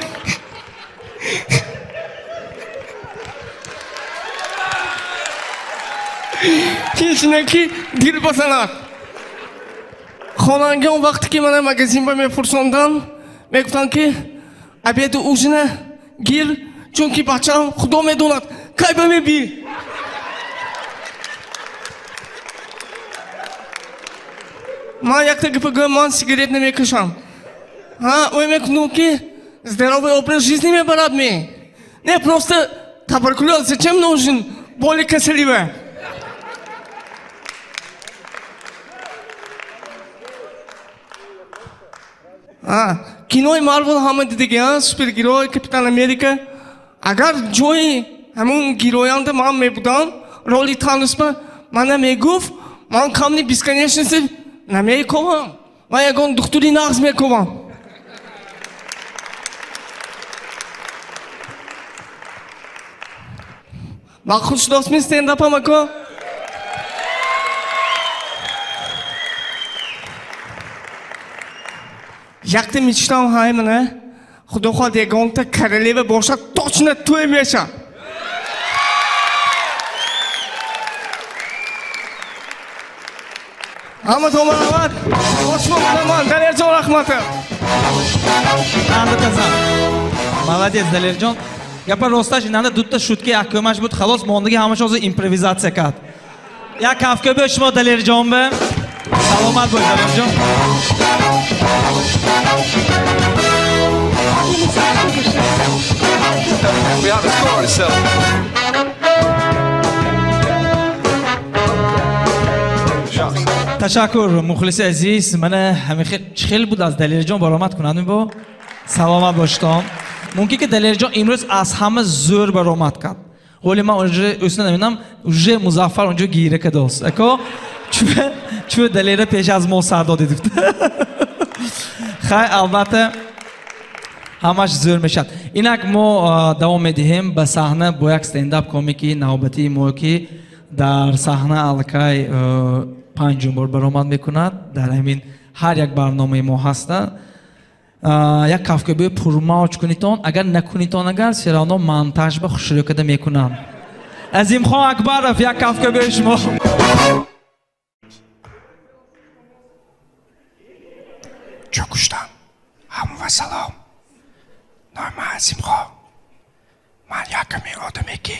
Ҳеҷ не ки дил базанад. Хонангиҳо вақте ки мана магазин ба мепурсонданд, мегуфтанд ки обеду ужина гир, чунки бачаам худо медонад кай ба мебӣ. Ман якта гапа гӯям, ман сигарет намекашам. Ҳа, ой мекунам ки здоровый образ жизни мебарад ме. Не, просто туберкулёз зачем нужен? Боли касалива. Кинои Марвел ҳама дидаги, супергерой, Капитан Америка. Агар ҷои ҳамун героянда ман мебудам, роли Таносба мана мегуфт, ман камни бесконечности намековам. Ман ягон духтури нағз мековам. Ва хушдостми стендапам ако? Якта мечтам ҳай мана, худо хоҳад ягонта королева бошад, точно туй мешавад. Ҳаматон марҳамат, бошмо ман Далерҷон Раҳматов. Молодец, Далерҷон. Гапа росташ инанда дута шутки як кӯмаш буд, халос мондаги ҳамааш ҳозир импровизатсия кард. Як кафкӯбӣ шумо Далерҷон бе. Саломат бош, Далерҷон. Ташаккур, мухлиси азиз. Мана ҳамин хел буд аз Далерҷон баромад кунанд бо. Саломат бошед. Мумкин ки Далерҷон имрӯз аз ҳама зӯр баромад кард. Ҳоли ман уже ӯсина намедонам, уже Музаффар онҷо гира кардааст. Ако чу Далера пеш аз мо сар додид. Хай, албатта ҳамаш зӯр мешавад. Инак мо давом медиҳем ба саҳна бо як стендап комики навбатии мо ки дар саҳна аллакай панҷум бор баромад мекунад. Дар ҳамин ҳар як барномаи мо ҳастанд. Як кафкӯбии пурмавҷ кунитон, агар накунитон, агар все равно монтаж ба хушрӯ карда мекунам. Азимхон Акбаров, як кафкӯбии шумо. Чӯкуштам. Ҳамва салом. Номи Азимхон. Ман якуми одаме ки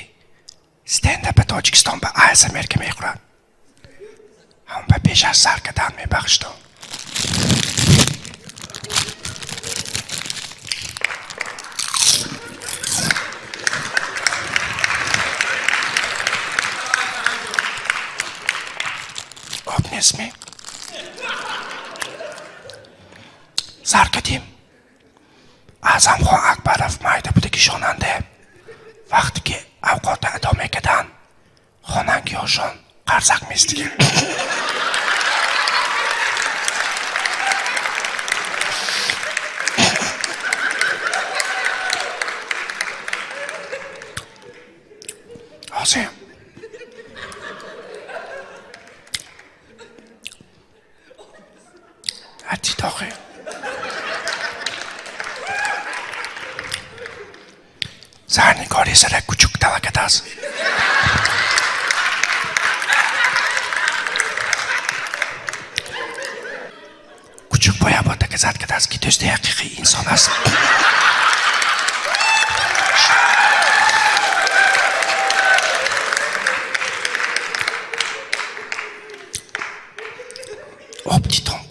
стендапи Тоҷикистон ба айс Америка мехӯрад. Ҳам ба пеш аз сар кардан мебахштам. Об нестми? Сар кардим. Аъзамхон Акбаров майда будаги шонанде. Вақте ки авқотро адо мекарданд, хонангиҳошон қарзак местиганд. Ҳозир ҳатти охир зарнигори сара кучук талакадааст. Кучук бояд бо доказать кардааст ки дӯсти ҳақиқии инсон аст. Об дидом.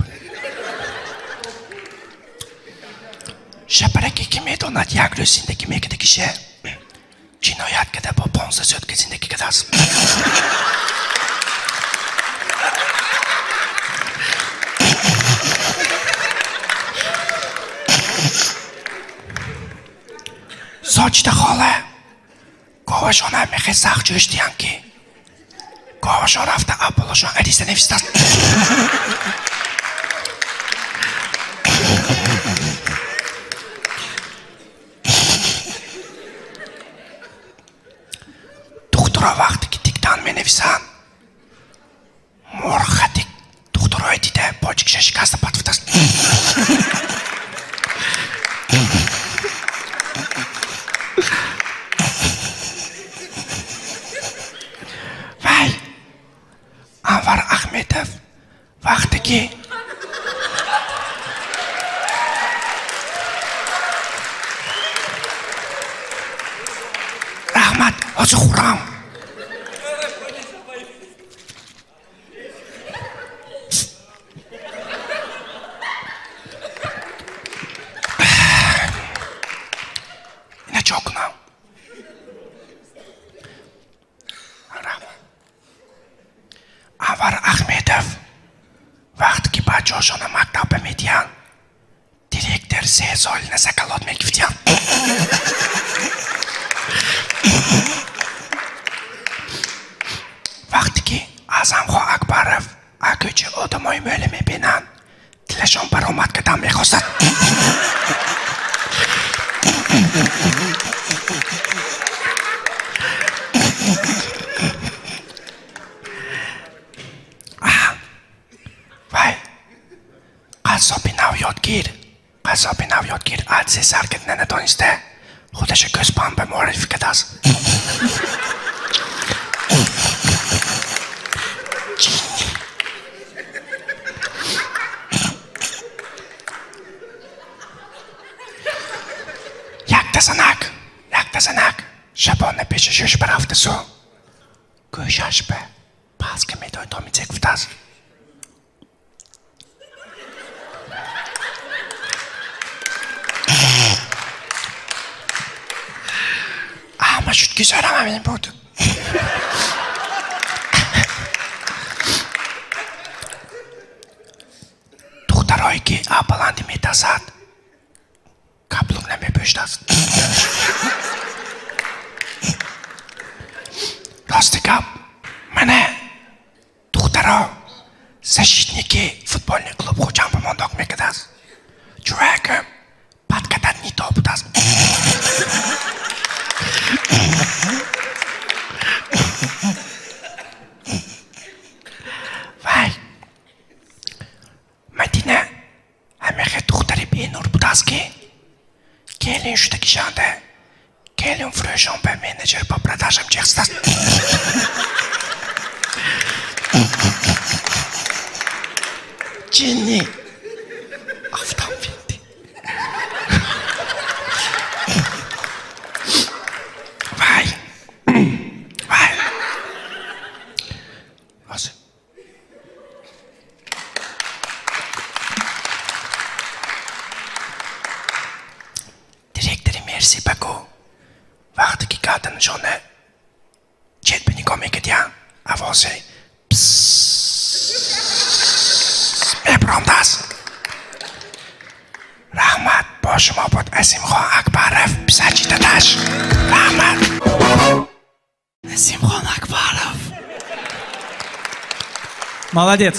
Шапараке ки медонад Намедонад як рӯз зиндагӣ мекардагише ҷиноят карда бо 15 сутка зиндагӣ кардааст. Соҷида хола говашона мехе сахт ҷӯш диҳанд ки говашон рафта абболошон ариза навистааст. Духтуро вақте ки диктант менависанд, мурхати духтурои дида почкиша шикаста патфтааст. Вай, Анвар Ахмедов вақте ки раҳмат ҳозир хӯрам. Ина чо кунам? Анвар Ахмедов вақте ки бачаҳошона мактаб медиҳанд, директор 3 солина закалот мегифтиянд. Вақте ки Аъзамхон Акбаров акӯчи одамои мӯле мебинанд, дилашон баромад кардан мехостад. Вай, қассоби нав ёдгир, қассоби нав ёдгир адзе сар карда натониста, худаша гӯсбанд ба муаррифӣ кардааст. Якта занак шабона пеши шӯш барафтасу гӯшаш ба паска медои томице гуфтааст. Ҳама шуд ки зӯрам ҳамин буд. Духтарое ки баландӣ метазад, каблук намепӯштааст. Рости гап, мана духтаро защитники футбольный клуб Хуҷанд ба мондоқ мекардааст. Чувакам падкадат нито будааст. Вай, Мадина ҳамехе духтари бенур будааст ки келин шуда кишанда келин фурӯшон ба менеҷер по продажам чехстааст. Ҷинни афтам финди. Вай, вай, ҳозир директори Мерси Баку вақте ки гарданашона чет ба нигоҳ мекардиянд, овози мебаромдааст. Раҳмат, бо шумо буд Азимхон Акбаров, писарчи дадаш. Раҳмат. Азимхон Акбаров. Молодец.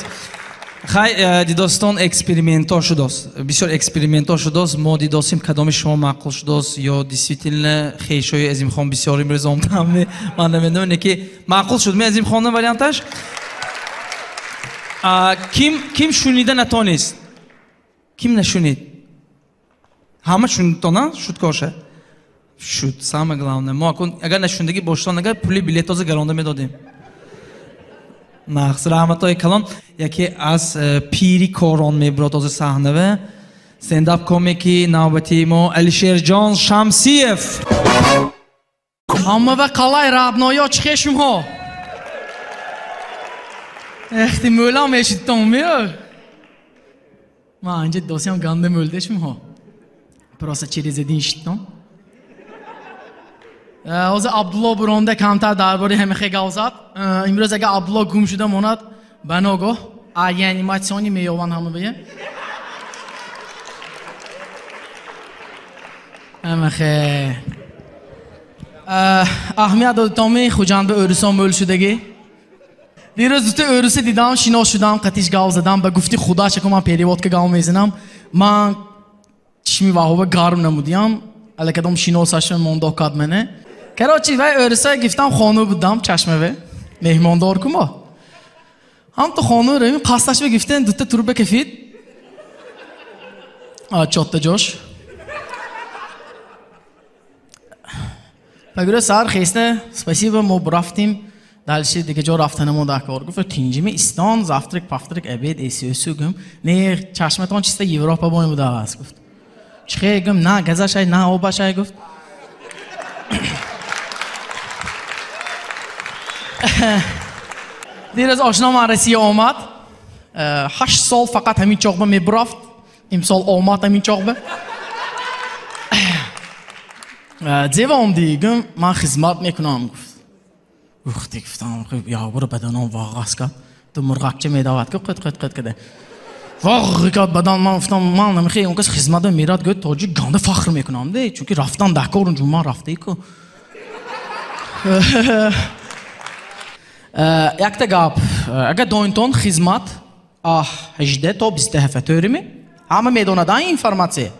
Хай, дидостон эксперименто шудост. Бисёр эксперименто шудост. Мо дидосим кадоми шумо маъқул шудост ё действительно хешои Азимхон бисёр имрӯз омдам. Ман намедонам, не ки маъқул шуд. Ме Азимхонна варианташ? Ким шунида натонист? Ким нашунид? Ҳама шунидтона? Шуд коша? Шуд, самое главное. Мо агар нашунидагӣ боштон, агар пули билет тоза гаронда медодем. Нақс, раҳматҳои калон. Яке аз пири корон мебурад ҳозир саҳнава. Стендап комики навбати мо Алишерҷон Шамсиев. Ҳама ва қалай радноё чихе шумҳо? Эхти мӯлам мешидтон меё? Ман анҷа досиам ганда мӯлде шумҳо. Просто через один шиттон. Ҳозир Абдулло буронда камтар дар бораи ҳамихе гап зад. Имрӯз агар Абдулло гум шуда монад, ба ногоҳ реаниматсиони меёванд ҳама бие. Ҳамихе. Аҳамият додитоми Хуҷанд ба ӯрисон мӯл шудагӣ. Дирӯз дута ӯриса дидам, шинос шудам, қатиш гап задам, ба гуфти худаш аку ман переводка гап мезанам. Ман чишми ваҳова гарм намудиям, алакадом шиносашва мондо кад мене. Короче, вай ӯриса гифтам хону будам, чашмаве. Меҳмондор кумо. Ҳам ту хону равим, қасдашва гифтен дута турба кафид. Чотта ҷош. Пагӯра сар хеста, спасибо, мо бурафтим. Дальше дига ҷо рафтанамо дар кор. Гуфт, тинҷими истон, завтрак, павтрак, обед, эсиосу гум. Не, чашматон чиста Европа бой будааст, гуфт. Чихе гум, на газашай, на обашай, гуфт. Дирӯз ошно ман Россия омад. 8 сол фақат ҳамин чоғба мебурафт. Имсол омад ҳамин чоғба. Зева омдӣ, гум, ман хизмат мекунам, гуфт. Ухти, гуфтам, ябура баданам вағ кард. Ту мурғакча медавад, ки қит қит қит када. Вағ кард бадан, ман гуфтам, ман намехе он кас хизмат мерад, гӯяд тоҷик ганда фахр мекунам, де, чунки рафтан дар кор унҷо ман рафтаи ку. Якта гап, агар доинтон хизмат 18 то 27 тӯрими, ҳама медонад ин информатсия.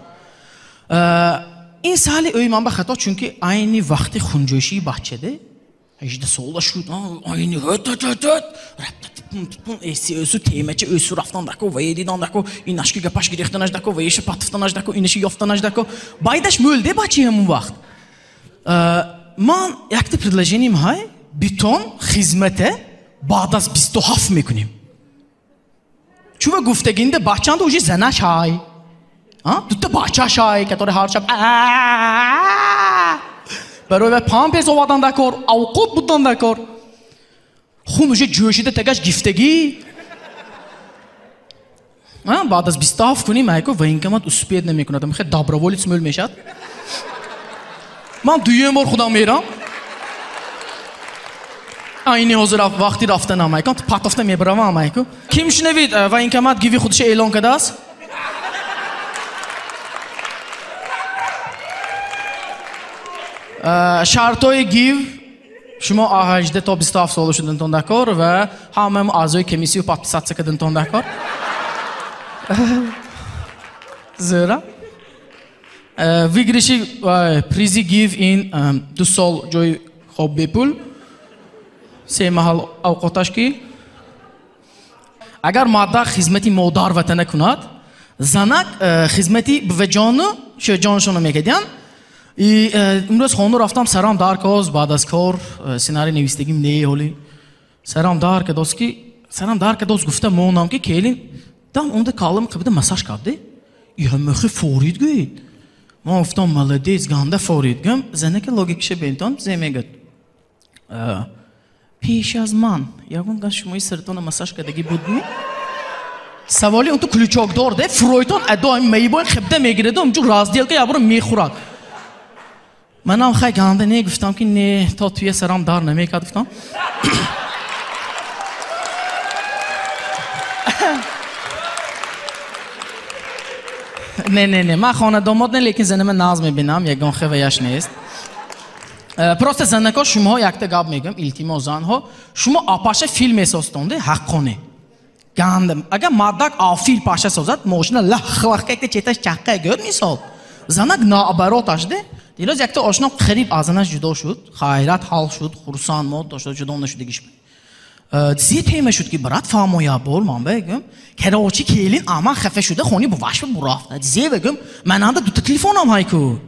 Ин сали ӯй ман ба хато, чунки айни вақти хунҷӯшии бачаде 18 сола шуд, айни ҳт-ҳт-ҳт, рапта-тпун-тпун, эси өсу темача өсу рафтан дако, вае дидан дако, инашки гапаш гирифтанаш дако, ваеша патфтанаш дако, инаши ёфтанаш дако. Байдаш мӯлде бачи ҳамун вақт. Ман якта предложением ҳай, битон хизмате баъд аз 27 мекунем. Чува гуфтагинда бачанда уже занаш ҳай. Дута бачаш ҳай, который ҳар шаб барои вай памперс овардан дар кор, авқот будан дар кор. Хун уже ҷӯшида тагаш гифтагӣ. Баъд аз 27 кунем, айко военкомат успед намекунад. Мехе доброволец мӯл мешад. Ман дуюм бор худам мерам. Айни ҳозир вақти рафтанам, айко патофта мебаравам, айко. Ким шунавид военкомат гиви худша эълон кардааст? Шартҳои гив шумо 18 то 27 сола шудантон дар кор ва ҳамаи аъзои комиссию подписатсия кардантон дар кор. Зера выигрыши призи гив ин 2 сол ҷои хоб бепул, 3 маҳал авқоташ ки. Агар мардак хизмати модар ватана кунад, занак хизмати буваҷону шӯҷоншонро мекардянд. И имрӯз хона рафтам, сарам дар коз, баъд аз кор, сценарий навистагим не ҳоли. Сарам дар кадоз ки, сарам дар кадоз гуфта монам ки келин, дам онда калам қибда массаж кард, и ҳамахи форид гӯед. Ман гуфтам, молодец, ганда форид гӯм, занака логикаша бентон, зе мегӯяд. Пеш аз ман, ягон газ шумои саратона массаж кардагӣ будми? Саволи он ту ключокдор, де, Фройтон адои меибои қибда мегирад, онҷо разделка ябуро мехӯрад. Манам хай ганда не гуфтам ки не, то туя сарам дар намекард гуфтам. Не, не, не, ман хонадомод не, лекин занама наз мебинам, ягон хеваяш нест. Просто занако шумоҳо якта гап мегӯям, илтимос занҳо, шумо апаша филм месозтонде ҳаққоне. Ганда, агар мардак филм паша созад, мошина лах-лах якта четаш чаққа гӯяд мисол. Занак наоборот ашде. Дирӯз якта ошно қариб аз занаш ҷудо шуд, хайрат ҳал шуд, хурсанд мод дошта ҷудо нашудагиш. Зе тема шуд ки брат фаҳмоя бор ман бегӯм, короче келин ама хафа шуда хони буваш бурафт. Зе бегӯм, мананда дута телефонам ҳай ку.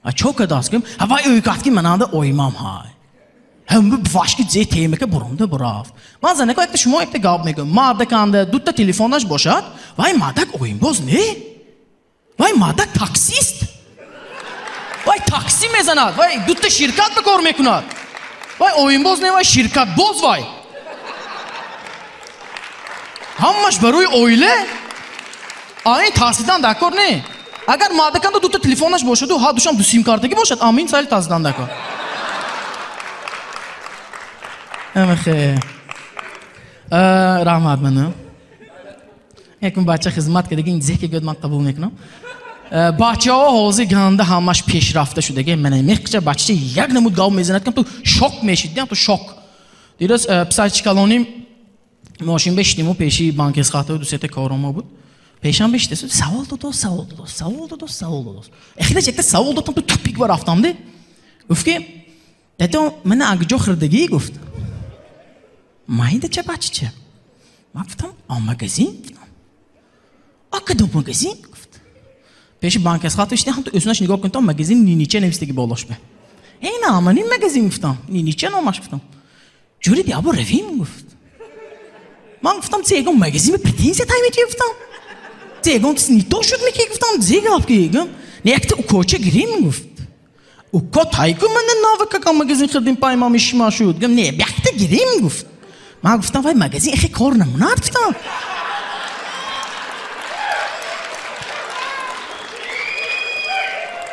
А чо кадаст гӯм, ҳавай ӯйкат ки мананда оймам ҳай. Ҳам буваш ки зе тема ка буронда бурафт. Ман занако якта шумо якта гап мегӯм, мардаканда дута телефонаш бошад, вай мардак оимбоз не? Вай мардак таксист. Вай такси мезанад, вай дута ширкат ба кор мекунад. Вай оимбоз не, вай ширкатбоз вай. Ҳамаш барои оила? Айн тарсидан дар кор не. Агар мардаканда дута телефонаш бошаду, ҳа душам ду сим-картаги бошад, амин сали таздан дако. Амахе. Раҳмат ману. Якум бача хизмат кардаги ин зеки гӯяд ман қабул мекунам. Бачаҳо ҳозир ганда ҳамаш пешрафта шудаги. Мана меқча бача як намуд гав мезанад, кам ту шок мешид, ту шок. Дирӯз писарчи калоним мошин бештиму пеши банки Исхатов ду сета коромо буд. Пешам бештесу савол додост, савол додост, савол додост, савол додост. Эхидаш якта савол додам, ту тупик ба рафтам де. Гуфт ки дадо мана агҷо хирдагӣ гуфт. Майда ча бачча? Ман гуфтам, а магазин? А кадом магазин? Гуфт. Пеши банки Исхатов иштем, ҳам ту өсунаш нигоҳ кун, то магазин нинича навистаги болош бе. Эй на, ман ин магазин гуфтам, нинича номаш гуфтам. Ҷури диабо равим гуфт. Ман гуфтам, це ягон магазин бе претензия тай мети гуфтам. Це ягон чиз не то шуд меки гуфтам, зе гап ки гум. Не якта укоча гирим гуфт. Уко тай ку ман навака кам магазин хирдим пай ма мишма шуд. Гум не, якта гирим гуфт. Ман гуфтам, вай магазин эхе кор намунад гуфтам.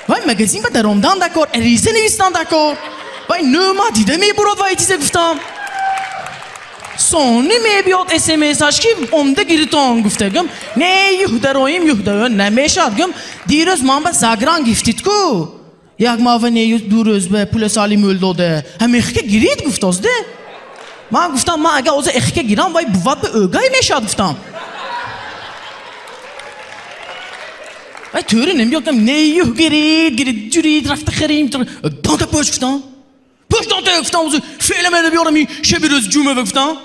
Вай магазин ба даромдан дакор, ариза навистан дакор. Вай нӯма дида мебурад вай чизе гуфтам. Сони мебиёд СМС-аш ки омда гиритон гуфта гум. Не юҳ дароим юҳ дароим намешад гум. Дирӯз ман ба загран гифтид ку. Як мава не юз ду рӯз ба пула сали мӯл дода. Ҳамехка гирид гуфтоз де. Ман гуфтам ман агар оза эхка гирам вай бувад ба ӯгай мешад гуфтам. Вай тӯри намебиёд гум не юҳ гирид гирид ҷурид рафта харим. Донта пӯш гуфтам. Пӯш донта гуфтам оза феъла мена биёрам ин шаби рӯз ҷумъа гуфтам.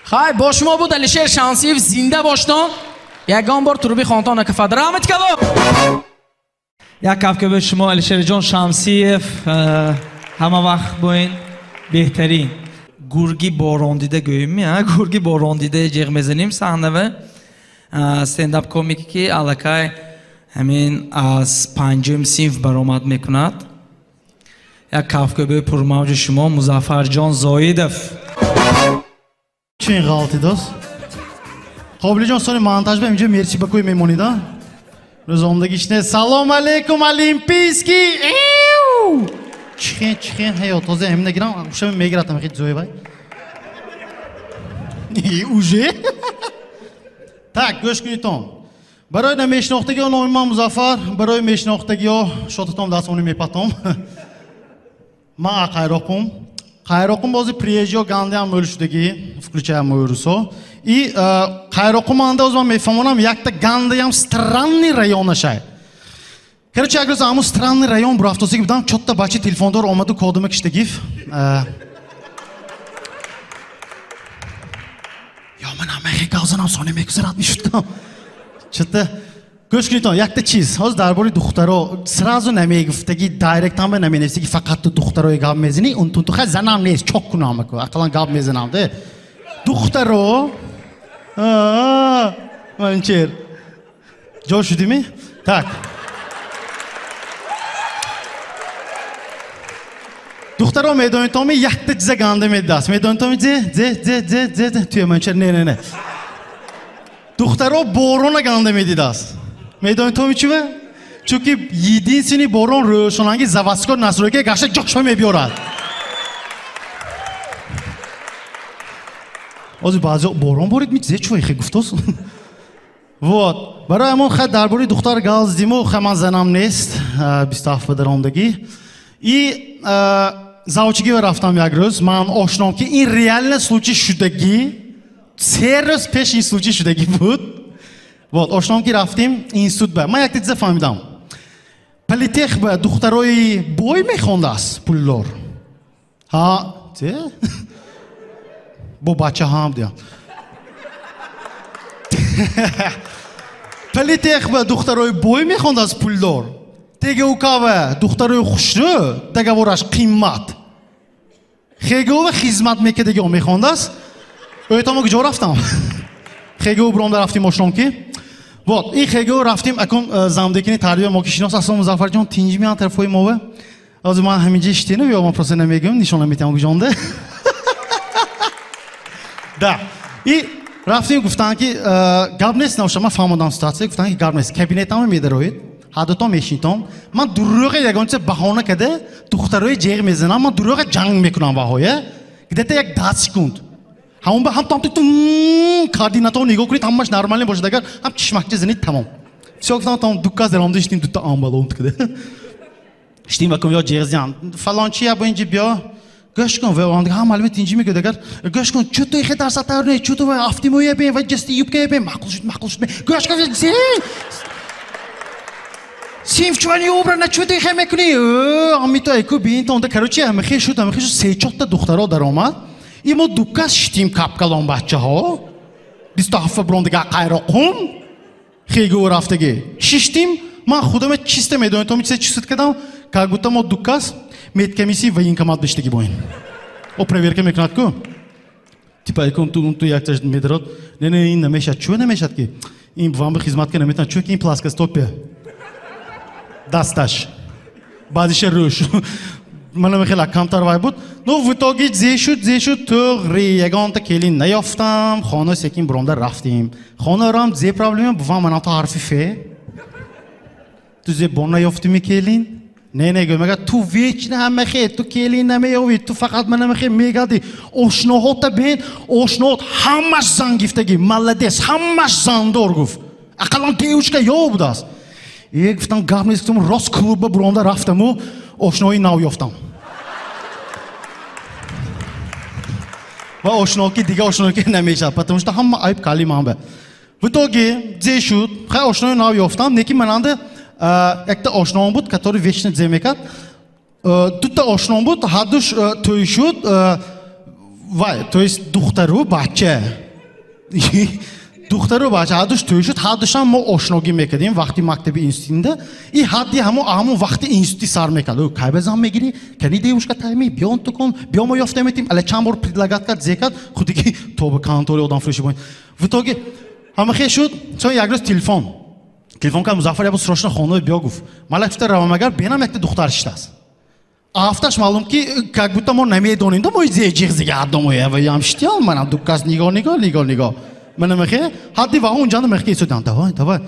Хай, бо шумо буд Алишер Шамсиев, зинда боштон. Ягон бор турби хонтон накафад. Раҳмат калом. Як кафка ба шумо Алишерҷон Шамсиев, ҳама вақт боин беҳтарин. Гурги борондида гӯем, гурги борондида ҷеғ мезанем саҳнава. Стендап комик ки аллакай ҳамин аз панҷум синф баромад мекунад. Як кафкӯбии пурмавҷи шумо Музаффарҷон Зоидов. Чин ғалати дост? Қобилҷон сони монтаж ба инҷо мерчи ба кӯй мемонида. Рӯзомдагиш не. Салом алейкум олимпийский. Эу! Чихен чихен ҳаёт ҳозир ҳамина гирам, ушами мегиратам хит зои вай. Уже? Так, гӯш кунитон. Барои намешинохтагиҳо номи ман Музаффар, барои мешинохтагиҳо шотатон дастмони мепатом. Ман Қайроқум. Қайроқум бози приезжиҳо гандаам мӯл шудагӣ, включая мою русо. И Қайроқум анда оз ман мефаҳмонам якта гандаям странный районашай. Короче, як рӯз ҳамун странный район бурафтосиги будам, чотта бачи телефондор омаду кодума киштагиф. Ё ман ҳамаи гавзанам сони мегузарад мешудам. Чотта гӯш кунитон, якта чиз. Ҳозир дар бораи духтаро сразу намегуфтаги, директ ҳама наменависаги, фақат ту духтарои гап мезанӣ, он тун ту хай занам нест, чок кунам аку, ақаллан гап мезанам, де. Духтаро манчер. Ҷо шудими? Так. Духтаро медонитоми якта чиза ганда медаст. Медонитоми зе, зе, зе, зе, зе, зе, туя манчер, не, не, не. Духтаро борона ганда медидаст. Медонитоми чува? Чунки единственный борон рӯшонанги заводской настройка гашта ҷошма мебиёрад. Ҳозир баъзе борон борид ми зе чува ихе гуфтос. Вот. Барои ҳамон хай дар бораи духтар гал задиму, хай ман занам нест, 27 ба даромдагӣ. И завчигӣ рафтам як рӯз, ман ошном ки ин реально случай шудагӣ, се рӯз пеш ин случай шудагӣ буд. Вот, ошном ки рафтим институт ба. Ман якта чиза фаҳмидам. Политех ба духтарои бой мехондааст пулдор. Ҳа, те? Бо бача ҳам диям. Политех ба духтарои бой мехондааст пулдор. ТГУК-ва духтарои хушрӯ договораш қиммат. ХГУ-ва хизмат мекардагиҳо мехондааст. Ӯйтомо куҷо рафтам? ХГУ биромда рафтим ошном ки. Вот, ин ХГУ рафтим, акун замдекини тарбия мо ки шинос асло Музаффарҷон тинҷ меян тарафҳои мова. Ҳозир ман ҳаминҷа иштину ё ман просто намегӯям, нишона метиҳам куҷонда. Да. И рафтим гуфтан ки гап нест навша, ман фаҳмодам ситуация, гуфтан ки гап нест. Кабинетамро медароед, ҳардутон мешинтон. Ман дурӯға ягонча баҳона када духтарои ҷеғ мезанам, ман дурӯға ҷанг мекунам ваҳоя. Где-то як 10 секунд. Ҳамон ба ҳам там тум координатон нигоҳ кунед, ҳамаш нормально бошад, агар ҳам чишмакча занед тамом. Всё гуфтам там дукка заромда иштим дута амбалон када. Иштим вакум ё ҷеғ зиям. Фалончи я бо инҷи биё. Гӯш кун, ва он ҳам маълуме тинҷи мегӯяд, агар гӯш кун, чӯ ту ихе дарса тайёр не, чӯ ту ва афтимоя бем, ва ҷасти юбкая бем, маъқул шуд, маъқул шуд. Гӯш кун, зе. Синф чувани обра на чӯ ту ихе мекунӣ? Ами ту айку бин то онда, короче, амихе шуд, се-чорта духтаро даромад. И мо дукас шитим капкалон бачаҳо. 27 брон дига қайроқум. Хегу рафтаги. Шиштим, ман худаме чисто медонам, то ми чизе чист кардам, как будто мо дукас медкомиссии военкомат биштаги боин. О проверка мекунад ку. Типа айкун ту якташ медарод. Не, не, ин намешад. Чӯ намешад ки? Ин вам хизмат ка наметавонад. Чӯ ки ин плоскостопия. Дасташ. Баъдиша рӯш. Манам хеле камтар вай буд. Ну в итоге зе шуд, тоғри ягонта келин наёфтам. Хона секин буромда рафтим. Хона рам зе проблема бувам манам то ҳарфи фе. Ту зе бон наёфтими келин? Не, не, гӯ, мега ту вечно ҳамахе, ту келин намеёвӣ, ту фақат ман ҳамахе мегади. Ошноҳота бен, ошноҳот ҳамаш зан гифтагӣ, молодец, ҳамаш зандор гуфт. Ақаллан девушка ё будааст. Е, гуфтам гап нест, гуфтам рост клубба буромда рафтаму ошнои нав ёфтам. Ва ошноки дига ошноки намешавад, потому что ҳама айб кали ман ба. В итоге зе шуд, хай ошнои нав ёфтам, неки мананда якта ошноам буд, который вечно зе мекард. Дута ошноам буд, ҳардуш тӯй шуд, вай, то есть духтару бача. Духтару бача ҳардуш тӯй шуд, ҳардушам мо ошногӣ мекардем вақти мактаби институтда. И ҳадди ҳамон вақти институти сар мекард. Кай ба зан мегирӣ? Кани девушка тайми, биё ту кун, биё мо ёфта метим. Ала чанд бор предлагат кард, зе кард, худиги то ба контори одамфурӯшӣ боин. В итоге ҳамахе шуд, чун як рӯз телефон. Телефон кард Музаффар, ябо срочно хона биё гуфт. Малак гуфта равам агар бенам якта духтар шиштааст. Афташ маълум ки как будто мо намедонем, да мо зе ҷиғ зига ҳардомоя ва ям шитял манам дукас нигоҳ нигоҳ нигоҳ нигоҳ. Мана мехе ҳадди ва онҷанда мехе исодам. Давай, давай.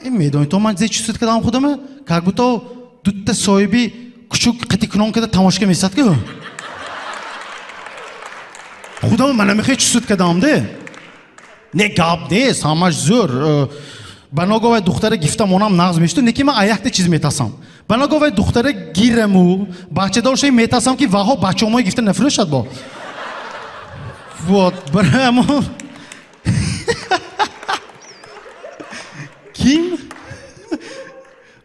Ин медонӣ то ман зе чӣ суд кардам худама? Как будто дутта соҳиби кучук қити кунон карда тамошка месад ки. Худама мана мехе чӣ суд кардам де? Не гап нест, ҳамаш зӯр. Баного вай духтара гифтам онам нағз мешуд, неки ман аякта чиз метасам. Баного вай духтара гираму, бачадор шуи метасам ки ваҳо бачаомои гифта нафурӯшад бо. Вот, барамо. Ким?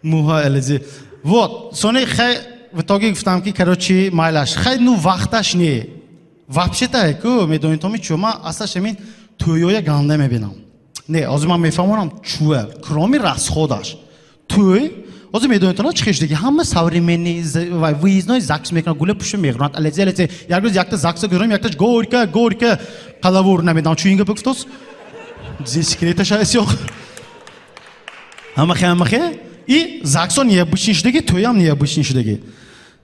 Муҳа элези. Вот, сони хай в итоге гуфтам ки короче майлаш. Хай ну вақташ не. Вообще-то ку медонӣ то ми чӯ ман аслаш ҳамин тӯёя ганда мебинам. Не, ҳозир ман мефаҳмонам чӯа, кроми расходаш. Тӯй, ҳозир медонед то чӣ хешдиги, ҳама современный вай выездной ЗАГС мекунад, гула пушта меғронад, алези алези. Як рӯз якта ЗАГСа гузорам, якташ горько, горько қалавур намедонам чӯ инга бигуфтос. Зе секреташ ҳаст ёқ. Ҳамахе, ҳамахе. И ЗАГСо необычный шудаги, тӯям необычный шудаги.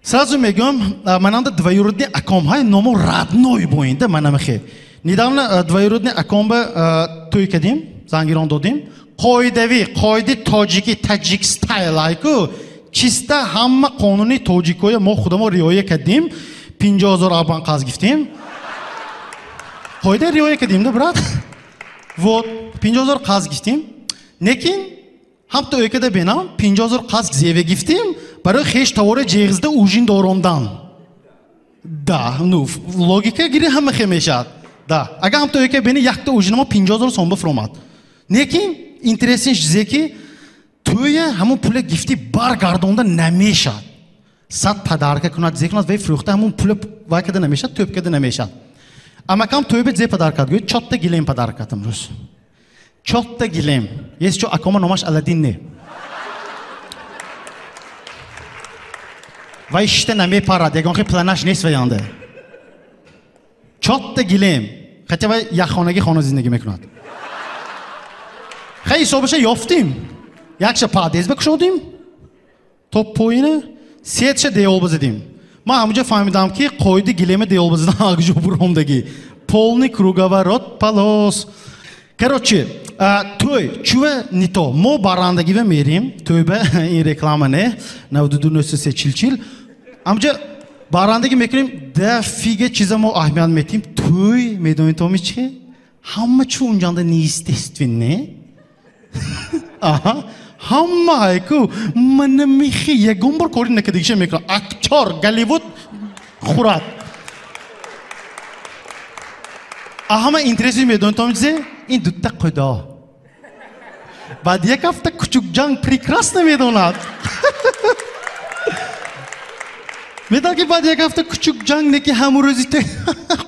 Сразу мегӯям, мананда двоюродный аком ҳай, номо родной боинда манамахе. Недавно двоюродный акомба тӯй кардем, зангирон додем. Қоидави, қоиди тоҷики, таҷик стайл айку. Чиста ҳама қонуни тоҷикоя мо худамо риоя кардем. 50 000 абан қарз гирифтем. Қоида риоя кардем да, брат? Вот, 50 000 қарз гирифтем. Лекин ҳам тӯй карда бенам, 50 000 қарз зеве гирифтем, барои хеш товора ҷеғзда ужин дорондан. Да, ну, логика гири ҳама хе мешавад. Да, агар ҳам тӯй карда бени якта ужинамо 50 000 сом бифромад. Лекин интересен чизе ки тӯя ҳамон пула гифти баргардонда намешавад. Сад подарка кунад, зе кунад, вай фурӯхта ҳамон пула вай карда намешавад, тӯб карда намешавад. Амакам тӯйба зе подарка гӯяд, чотта гилем подарка кардам рӯз. Чотта гилем. Есть чо акома номаш Аладдин не. Вай шишта намепарад, ягон хел планаш нест ваянда. Чотта гилем. Хотя вай яхонаги хона зиндагӣ мекунад. Хай ҳисобаша ёфтим. Якша падезба кушодим. То поина сетша деолба задим. Ман ҳамуҷа фаҳмидам ки қоиди гилема деолба задан агҷо буромдагӣ. Полный круговорот полос. Короче, той чуве не то. Мо барандагиве мерим. Тойбе ин реклама не. 92 чил-чил. Амҷа барандаги мекунем, да фига чиза мо аҳамият метим. Той медонӣ то ми чи? Ҳама чу унҷанда неестественне. Аҳа. Ҳама ҳайку мана михи ягон бор кори накардагиша мекунад. Актёр Голливуд хӯрад. Ҳама интереси медонӣ то ми чизе? Ин дутта қудо. Баъд як ҳафта Кучукҷанг прекрасно медонад. Медонад ки баъд як ҳафта Кучукҷанг не ки ҳамун рӯзи те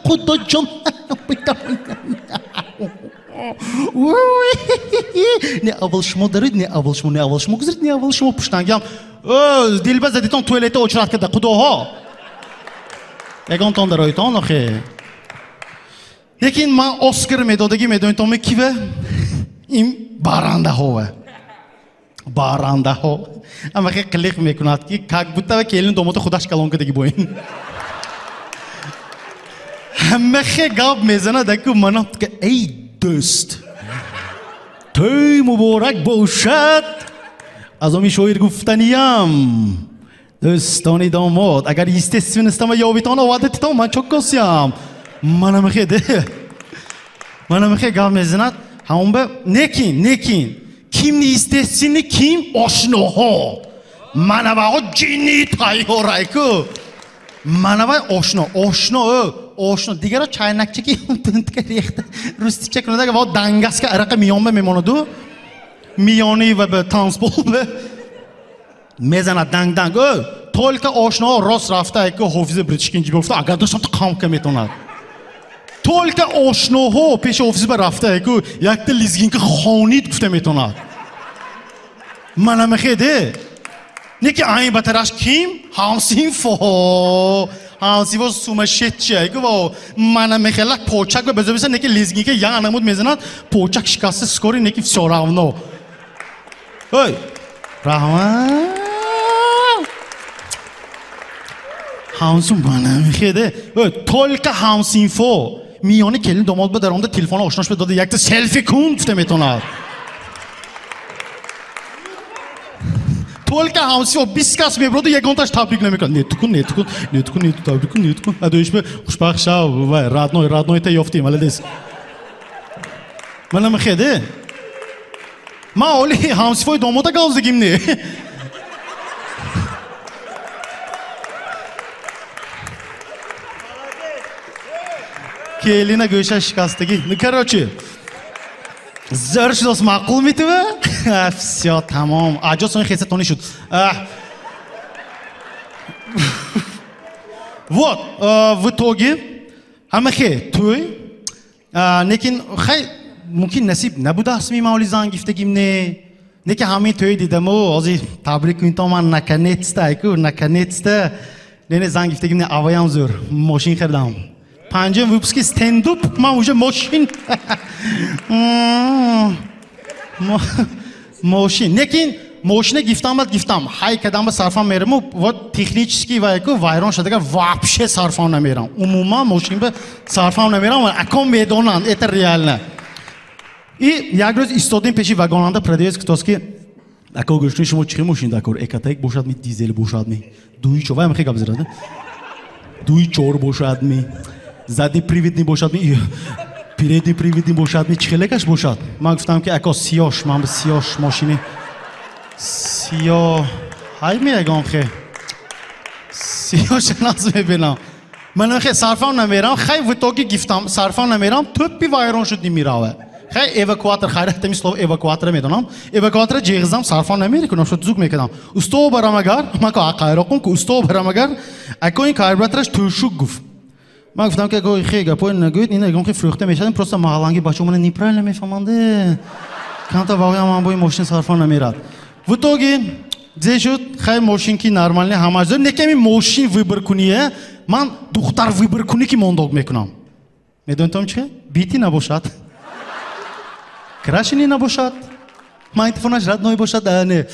Қудоҷон не аввал шумо дароед, не аввал шумо, не аввал шумо гузаред, не аввал шумо пуштангиам. Дилба задитон туалета очрат карда, қудоҳо. Ягонтон дароедтон охе. Лекин ман Оскар медодагӣ медонитон киве? Ин барандаҳове. Барандаҳо. Ама хе қилиқ мекунад ки как будто келин домота худаш калон кардагӣ бо ин. Ҳама хе гап мезанад аку манам ки эй дӯст. Тӯй муборак бошад. Аз оми шоир гуфтаниям. Дӯстони домод, агар естественностама ёвитон овардатитон ман чок косиям. Манам хе де. Манам хе гап мезанад. Ҳамон ба некин, некин. Ким неестественный, ким ошноҳо. Манаваҳо ҷинни тайёрайку. Манавай ошно, ошно, ошно. Дигаро чайнакчаки тунтка рехта, рустича кунада ва дангаска арақа миёнба мемонаду. Миёни ва ба танцпол ба мезанад данг данг. Только ошноҳо рост рафта айку ҳофизи Бритишкин ҷиб гуфта, агар доштам то қамка метонад. Только ошноҳо пеши офиси ба рафта айку якта лизгинка хонид гуфта метонад. Манамехеде. Не ки айн ба тараш ким? Ҳамсинфо. Ҳамсинфо сумасшедший айку ва манамехела почак ба безобиса не ки лизгинка я намуд мезанад, почак шикаста скори не ки всё равно. Ой, раҳмат. Ҳамсин манамехеде. Ой, только ҳамсинфо. Миёни келин домод ба даромада телефона ошнош ба дода якта селфи кун гуфта метонад. Только ҳамсинфо 20 кас меброду ягонташ табрик намекунад. Не тукун, не тукун, не тукун, не табрик кун, не тукун. Адоиш ба хушбахт шав, вай, родной, родной та ёфтим, молодец. Манамехеде. Ман оли ҳамсинфои домода гавздагим не. Келина гӯша шикастагӣ. Ну, короче, зӯр шудос маъқул метува? Всё, тамом. Аҷо сони хеса тони шуд. Вот, в итоге, ҳама хе, тӯй, лекин хай, мумкин насиб набудааст ми мавли занг гифтагим не. Неки ҳамин тӯй дидаму, ҳозир табрик кунитон ман наконец-то, айку, наконец-то. Не, занг гифтагим не, аваям зӯр, мошин харидам. Панҷум выпуски стендуп, ман уже мошин. Мошин. Лекин мошина гифтам бад гифтам. Ҳай кадам ба сарфам мераму, вот технически вайку вайрон шудага вообще сарфам намерам. Умуман мошин ба сарфам намерам, аком медонанд, это реально. И як рӯз истодем пеши вагонанда продавец гуфтааст ки ако гӯштуни шумо чӣ мошин дакор? Экотек бошад ми, дизел бошад ми? Дуи чор, вай мехе гап зирад. Дуи чор бошад ми? Задний приводный бошад ми, передний приводный бошад ми, чӣ хелекаш бошад? Ман гуфтам ки ако сиёш, ман ба сиёш мошини сиё ҳай меягон хе сиёш наз мебинам. Ман хе сарфам намерам, хай в итоге гифтам, сарфам намерам, тӯппи вайрон шуд немираве. Хай эвакуатор, хайрат ами слово эвакуатора медонам. Эвакуатора ҷеғзам, сарфам намерикунам, шуд зук мекардам. Усто барам агар, ман ко ақайроқум ку усто барам агар, ако ин карбюратораш тӯшук гуфт. Ман гуфтам ки ако хе гапои нагӯед, ин ягон хе фурӯхта мешавад, просто маҳалланги бачаҳо мана неправильно мефаҳманде. Камта вағоям ман бо ин мошин сарфам намерад. В итоге зе шуд, хай мошин ки нормальный ҳамаш зӯр, не ками мошин выбор куние, ман духтар выбор кунӣ ки мондог мекунам. Медонитон чи? Бити набошад. Крашени набошад. Магнитофонаш родной бошад, не.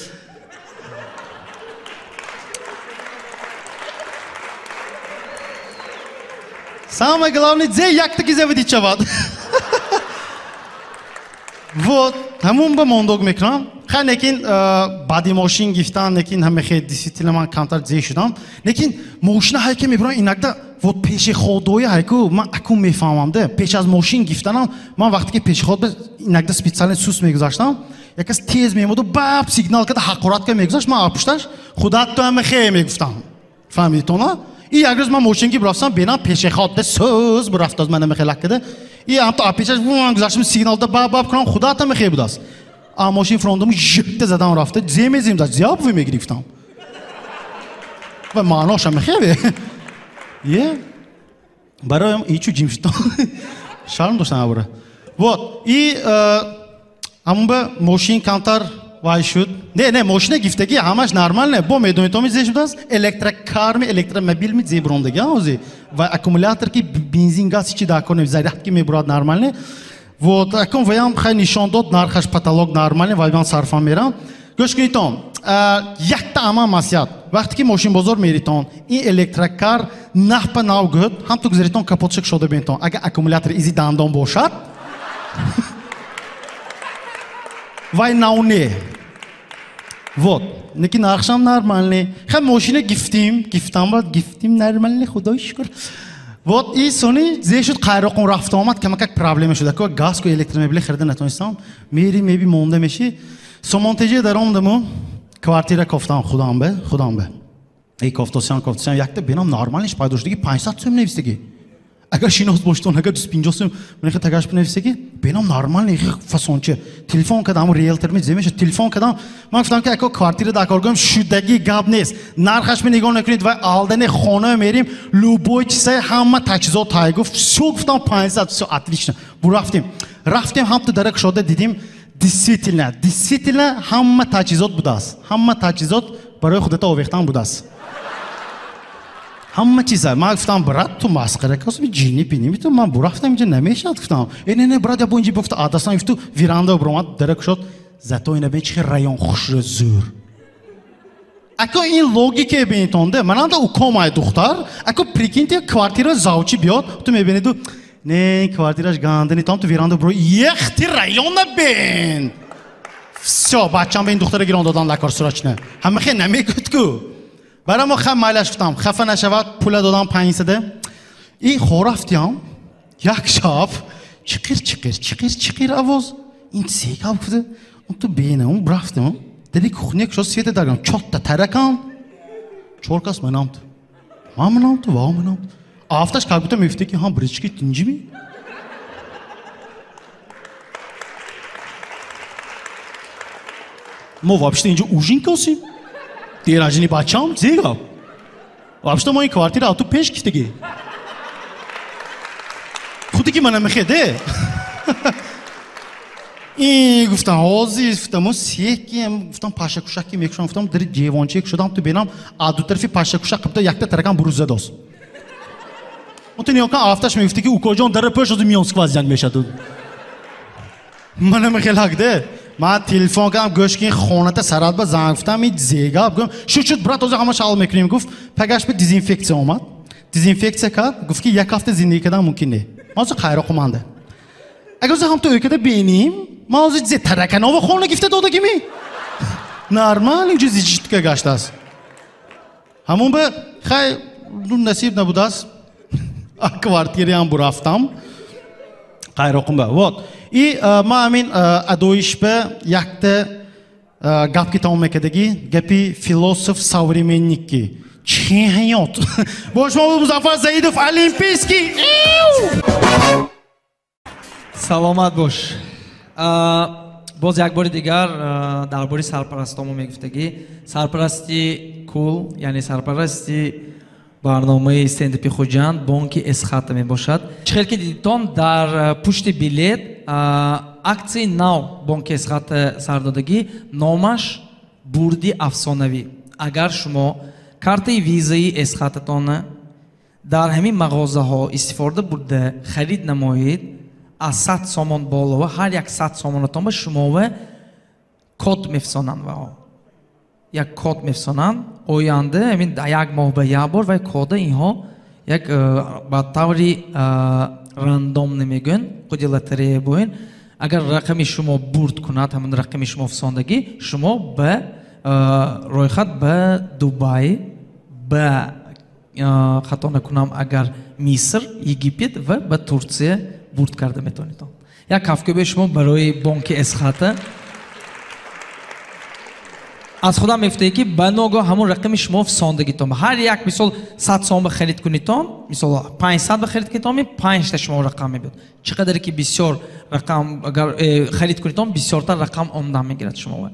Самое главное, зе яктаки заводить чавад. Вот, ҳамун ба мондог мекунам. Хай, лекин баъди мошин гифтан, лекин ҳама хе действительно ман камтар зе шудам. Лекин мошина ҳайке мебурам, иногда вот пешеходои ҳайку ман акун мефаҳмам, да. Пеш аз мошин гифтанам, ман вақте ки пешеход иногда специально сус мегузаштам, якас тез мемоду баб сигнал када ҳақорат ка мегузашт, ман пушташ худат ту ҳама хе мегуфтам. Фаҳмидитона? И як рӯз ман мошин ки бурафтам, бенам пешеход да сӯз бурафтаз ман ҳама хелак када. И ҳамто пешаш гузаштам сигналда баб баб кунам, худат ҳама хе будааст. А мошин фрондаму жипта задам рафта, зе мезим да зиёб мегирифтам. Ва маънош ҳама хеве. Е? Бароям ичу ҷим шудам. Шарм доштам абра. Вот, и ҳамун ба мошин камтар вай шуд. Не, не, мошина гифтагӣ ҳамаш нормал не. Бо медонед, то зе шудааст? Электрокарми, электромобилми зе буромдаги, ҳози. Ва аккумулятор ки бензин, газ ҳичи дар кор не, зарядки мебурад нормал не. Вот, акун ваям хай нишон дод, нархаш потолок нормал не, вай ман сарфам мерам. Гӯш кунитон, якта ама масият. Вақте ки мошинбозор меритон, ин электрокар нав па нав гӯд, ҳам ту гузаритон капотша кушода бинтон. Агар аккумулятор изи дандон бошад, вай нав не. Вот, неки нархшам нормальный. Хай мошина гифтим, гифтам бад, гифтим нормальный, худой шукр. Вот, и сони зе шуд қайроқон рафта омад, камакак проблема шуд. Ако газ ку электромобили харида натонистам. Мери меби монда меши. Сомонтеже даромдаму квартира кофтам худам бе, худам бе. Эй кофтосиан, кофтосиан, якта бенам нормалиш пайдо шудиги 500 сом навистаги. Агар шинос боштон, агар 250 сом, ман тагаш навистаги, бенам нормални фасонча. Телефон кардам, риэлтор ми земеша, телефон кардам. Ман гуфтам ки ако квартира дар кор гӯям, шудаги гап нест. Нархаш ми нигоҳ накунед, вай алдане хона мерим, любой чизе ҳама таҷҳизот тай гуфт. Всё гуфтам 500, всё отлично. Бурафтем. Рафтем ҳам ту дара кушода дидим, действительно, действительно ҳама таҷҳизот будааст. Ҳама таҷҳизот барои худата овехтан будааст. Ҳама чиза. Ман гуфтам, брат, ту масхара касби ҷинни пини ту, ман бурафтам инҷа намешад гуфтам. Э не не брат, я бо инҷа гуфта адасан гуфту веранда буромад, дара кушод, зато ина бин чи район хушрӯ зӯр. Ако ин логика бинитонде, мананда укомай духтар, ако прикиньте квартира завчи биёд, ту мебиниду не квартираш ганда не там ту веранда буро, ехти района бин. Всё, бачам ба ин духтара гирон додан лакор срочно. Ҳама хе намегӯд ку. Барам мо хам майлаш гуфтам, хафа нашавад, пула додам 500. И хорафтиам, як шаб чиқир чиқир чиқир чиқир овоз. Ин се гап гуфта, он ту бина, он рафтам. Дари кухня кушод света даргам, чотта таракан. Чор кас манам ту. Ман манам ту, ва манам ту. Афташ как будто мефте ки ҳам брички тинҷими. Мо вообще инҷо ужин косим. Деражини бачам, зега. Вообще мо ин квартира ату пеш кифтаги. Худи ки мана мехеде. И гуфтам, ҳозир гуфтам, секи, гуфтам пашакушаки мекушам, гуфтам дари ҷевонче кушодам ту бенам, а ду тарафи пашакушак қибда якта таракан буруз задост. Он ту ниёкан афташ мегуфти ки укоҷон дара пӯш озу миён сквозняк мешаду. Мана мехелакде. Ман телефон кардам, гӯш ки хоната сарат ба занг гуфтам, ин зега гуфтам, шуд шуд брат, озу ҳамаш ҳал мекунем, гуфт. Пагаш ба дезинфексия омад. Дезинфексия кард, гуфт ки як ҳафта зиндагӣ кардан мумкин не. Ман озу қайроқуманда. Агар озу ҳам ту ӯкада бинем, ман озу зе тараканова хона гифта додагими. Нормал инҷо зичитка гаштааст. Ҳамон ба хай насиб набудааст. А квартираам бурафтам. Қайроқум ба. Вот. И ман ҳамин адоиш ба якта гап ки тамом мекардагӣ, гапи философ современник ки. Чи ҳаёт? Бо шумо Музаффар Заидов, олимпийский. Саломат бош. Боз як бори дигар дар бори сарпарастомо мегуфтагӣ. Сарпарасти кул, яъне сарпарасти барномаи стендапи Хуҷанд бонки Эсхата мебошад. Чӣ хел ки дидитон дар пушти билет аксияи нав бонки Эсхата сардодагӣ, номаш бурди афсонавӣ. Агар шумо картаи визаи Эсхататонро дар ҳамин мағозаҳо истифода бурда харид намоед, аз 100 сомон боло ва ҳар як 100 сомонатон ба шумова код мефисонанд ва як код мефисонанд. Оянда ҳамин як моҳ ба як бор вай кода инҳо Як ба таври рандом намегӯянд, худи лотерея боин. Агар рақами шумо бурд кунад, ҳамон рақами шумо фисондагӣ, шумо ба рӯйхат ба Дубай, ба хато накунам агар Миср, Египет ва ба Турция бурд карда метавонед. Як кафкӯбии шумо барои бонки Эсхата. Аз худам мефтае ки ба ногоҳ ҳамон рақами шумо фисондагитон. Ҳар як мисол 100 сом ба харид кунитон, мисол 500 ба харид кунитон, 5та шумо рақам мебиёд. Чӣ қадаре ки бисёр рақам агар харид кунитон, бисёртар рақам омдан мегирад шумо.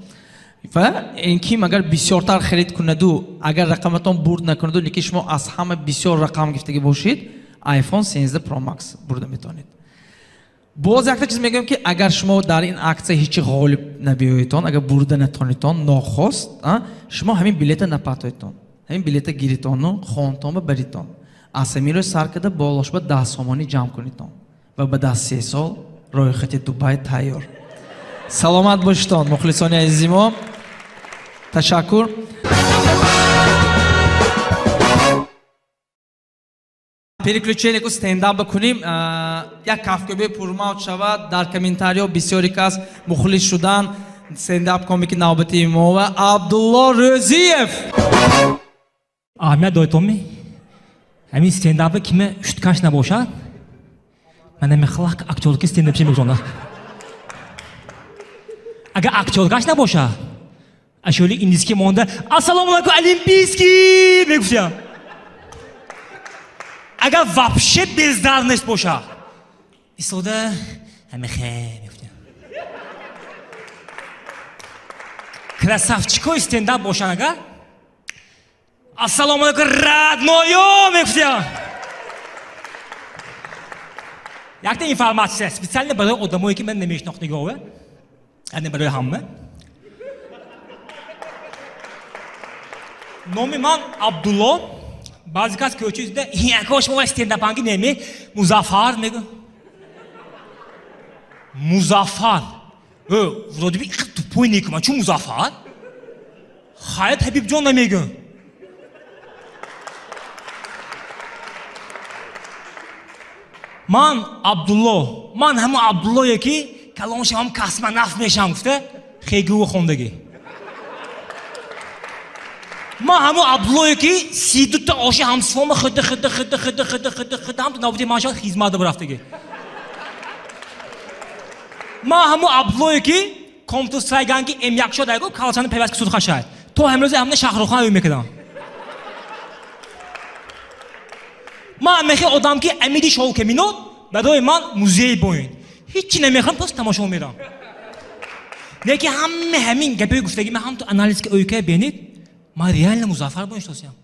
Ва ин ким агар бисёртар харид кунаду, агар рақаматон бурд накунаду, лекин шумо аз ҳама бисёр рақам гирифтагӣ бошед, iPhone 13 Pro Max бурда метавонед. Боз якта чиз мегӯям ки агар шумо дар ин аксия ҳеҷ ғолиб набиёедтон, агар бурда натонедтон, нохост, шумо ҳамин билета напатоедтон. Ҳамин билета гиритону хонтон ва баритон. Аз ҳамин рӯз сар карда болош ба 10 сомонӣ ҷамъ кунедтон ва ба 3 сол рӯйхати Дубай тайёр. Саломат бошедтон, мухлисони азизи мо. Ташаккур. Переключение ку стендап бикунем, як кафкӯбии пурмавҷ шавад. Дар комментариё бисёре кас мухлис шудан стендап комики навбатии мо ва Абдулло Рӯзиев. Аҳамият дойтонми? Ҳамин стендапи киме шуткаш набошад, ман намехоҳам актёрки стендапчи мегузонам. Агар актёркаш набошад, ашёли индийский монда ассалому алайкум олимпийский мегуфтям. Агар вообще бездарность боша, истода ҳамехе мегуфтям. Красавчикои стендап бошанд агар ассалому алайкум роднойо мегуфтям. Якта информация специально барои одамое ки ман намешинохтагиҳове, яъне барои ҳама. Номи ман Абдулло. Баъзе кас кӯча якош мо стендапанги неми Музаффар мегӯ. Музаффар. Вроде бы тупой некум. Чу Музаффар? Хаят Ҳабибҷон намегӯ. Ман Абдулло. Ман ҳамон Абдуллое ки калон шавам космонавт мешавам гуфта хегӯ хондагӣ. Ман ҳамон Абдуллое ки 32та оши ҳамсифома хида хида хида хида хида хида хида ҳамто навбати ман шавад хизмат бурафтагӣ. Ман ҳамон Абдуллое ки Counter Strike-ганги М1 шод айгу калчани пайваст ки суд хашай. То ҳамрӯзе ҳамна Шаҳрухан ӯй мекардам. Ман мехе одам ки Амиди Шолкаминот барои ман музей боин. Ҳеҷ намехоҳам, просто тамошо мерам. Лекин ҳама ҳамин гапои гуфтагӣ ман ҳамто анализ ки ӯйка бинед, ман реально Музаффар боин шудосиям.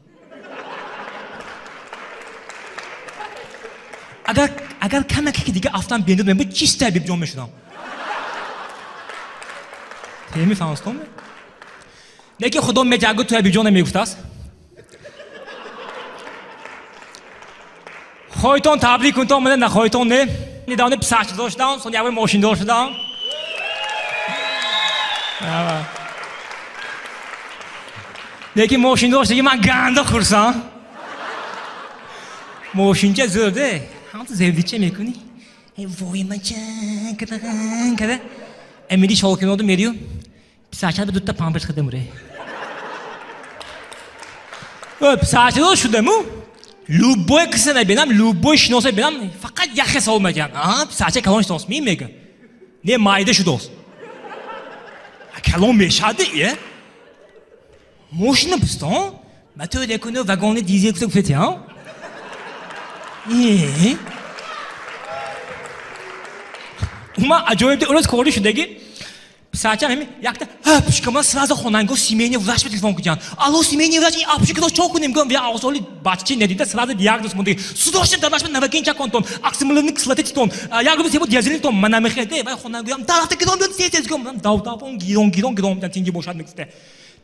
Агар камаке ки дига афтам бинед, мен бу чиста Ҳабибҷон мешудам. Теми фаҳмастон? Лекин Худо меҷагу ту Ҳабибҷон намегуфтааст. Хоҳитон табрик кунтон, мана нахоҳитон не. Недавно писарча доштам, сон як мошиндор шудам. Лекин мошиндор шудаги ман ганда хурсам. Мошинча зӯрде, ҳамту зевдича мекунӣ. Вой мача, када. Амиди Шолкиноду мерию. Писарча ба дута памперс хада муре. Писарча шудаму. Любой киса набинам, любой шиноса бинам, фақат як хел савол мекунам. Писарча калон шинос ми мегӯям. Не, майда шудост. Калон мешади, е? Мошина пустон? Ма ту лекуну вагони дизел куса гуфтетиам? Е? Ума аҷоиб рӯз кори шудаги. Писарча ҳами якта пушкама сразу хонанго семейный врач ба телефон кунанд. Алло, семейный врач, ин апушкадо чо кунем? Гӯям, я авсоли баччи надида сразу диагноз мондаги. Судошна дарашма навакинча контон, оксимиловни кислота титон, як рӯз себо диазелин тон, мана мехеде, вай хонангоям дарафта гиром биён тез тез гӯям, дав давон гирон гирон гиром тинги бошад мегуфта.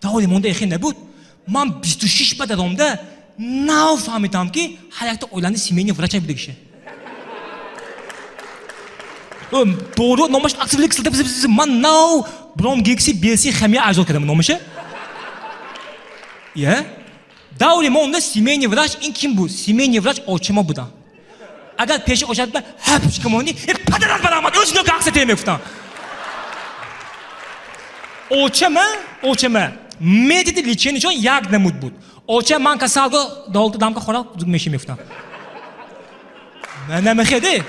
Даволи монда эхе набуд. Ман 26 ба даромда нав фаҳмидам ки ҳар якта оилани семейный врача будагише. Дору номаш оксимиловни кислота, ман нав бром гекси белси химия ажод кардам номаша. Е? Даври мо онда семейный врач ин ким буд? Семейный врач очимо буда. Агар пеши ошад ба ҳапш кимони, падарат барамад, o'z нога акса мегуфтам. Очама методи лечения чон як намуд буд. Оча ман касалго долта дамка хӯрак зуд меши мегуфтам. Намехеде.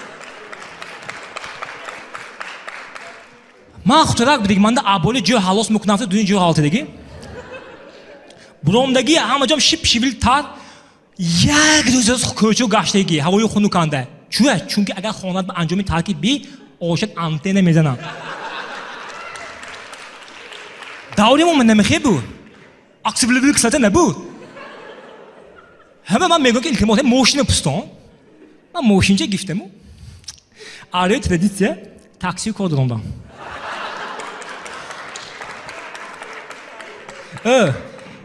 Ман хутурак будиги, манда аболи ҷой ҳалос мекунам, дуни ҷой ҳалтидаги. Буромдаги ҳама ҷом шип шивил тар як рӯз аз кӯчо гаштаги, ҳавои хунуканда. Чуя? Чунки агар хонат ба анҷоми тарки би, ошад антенна мезанам. Даври мо намехе буд. Аксивливи кислота набуд. Ҳама ман мегӯям ки илтимос мошина пустон. Ман мошинча гирифтаму. Арио традитсия такси кор даромдам.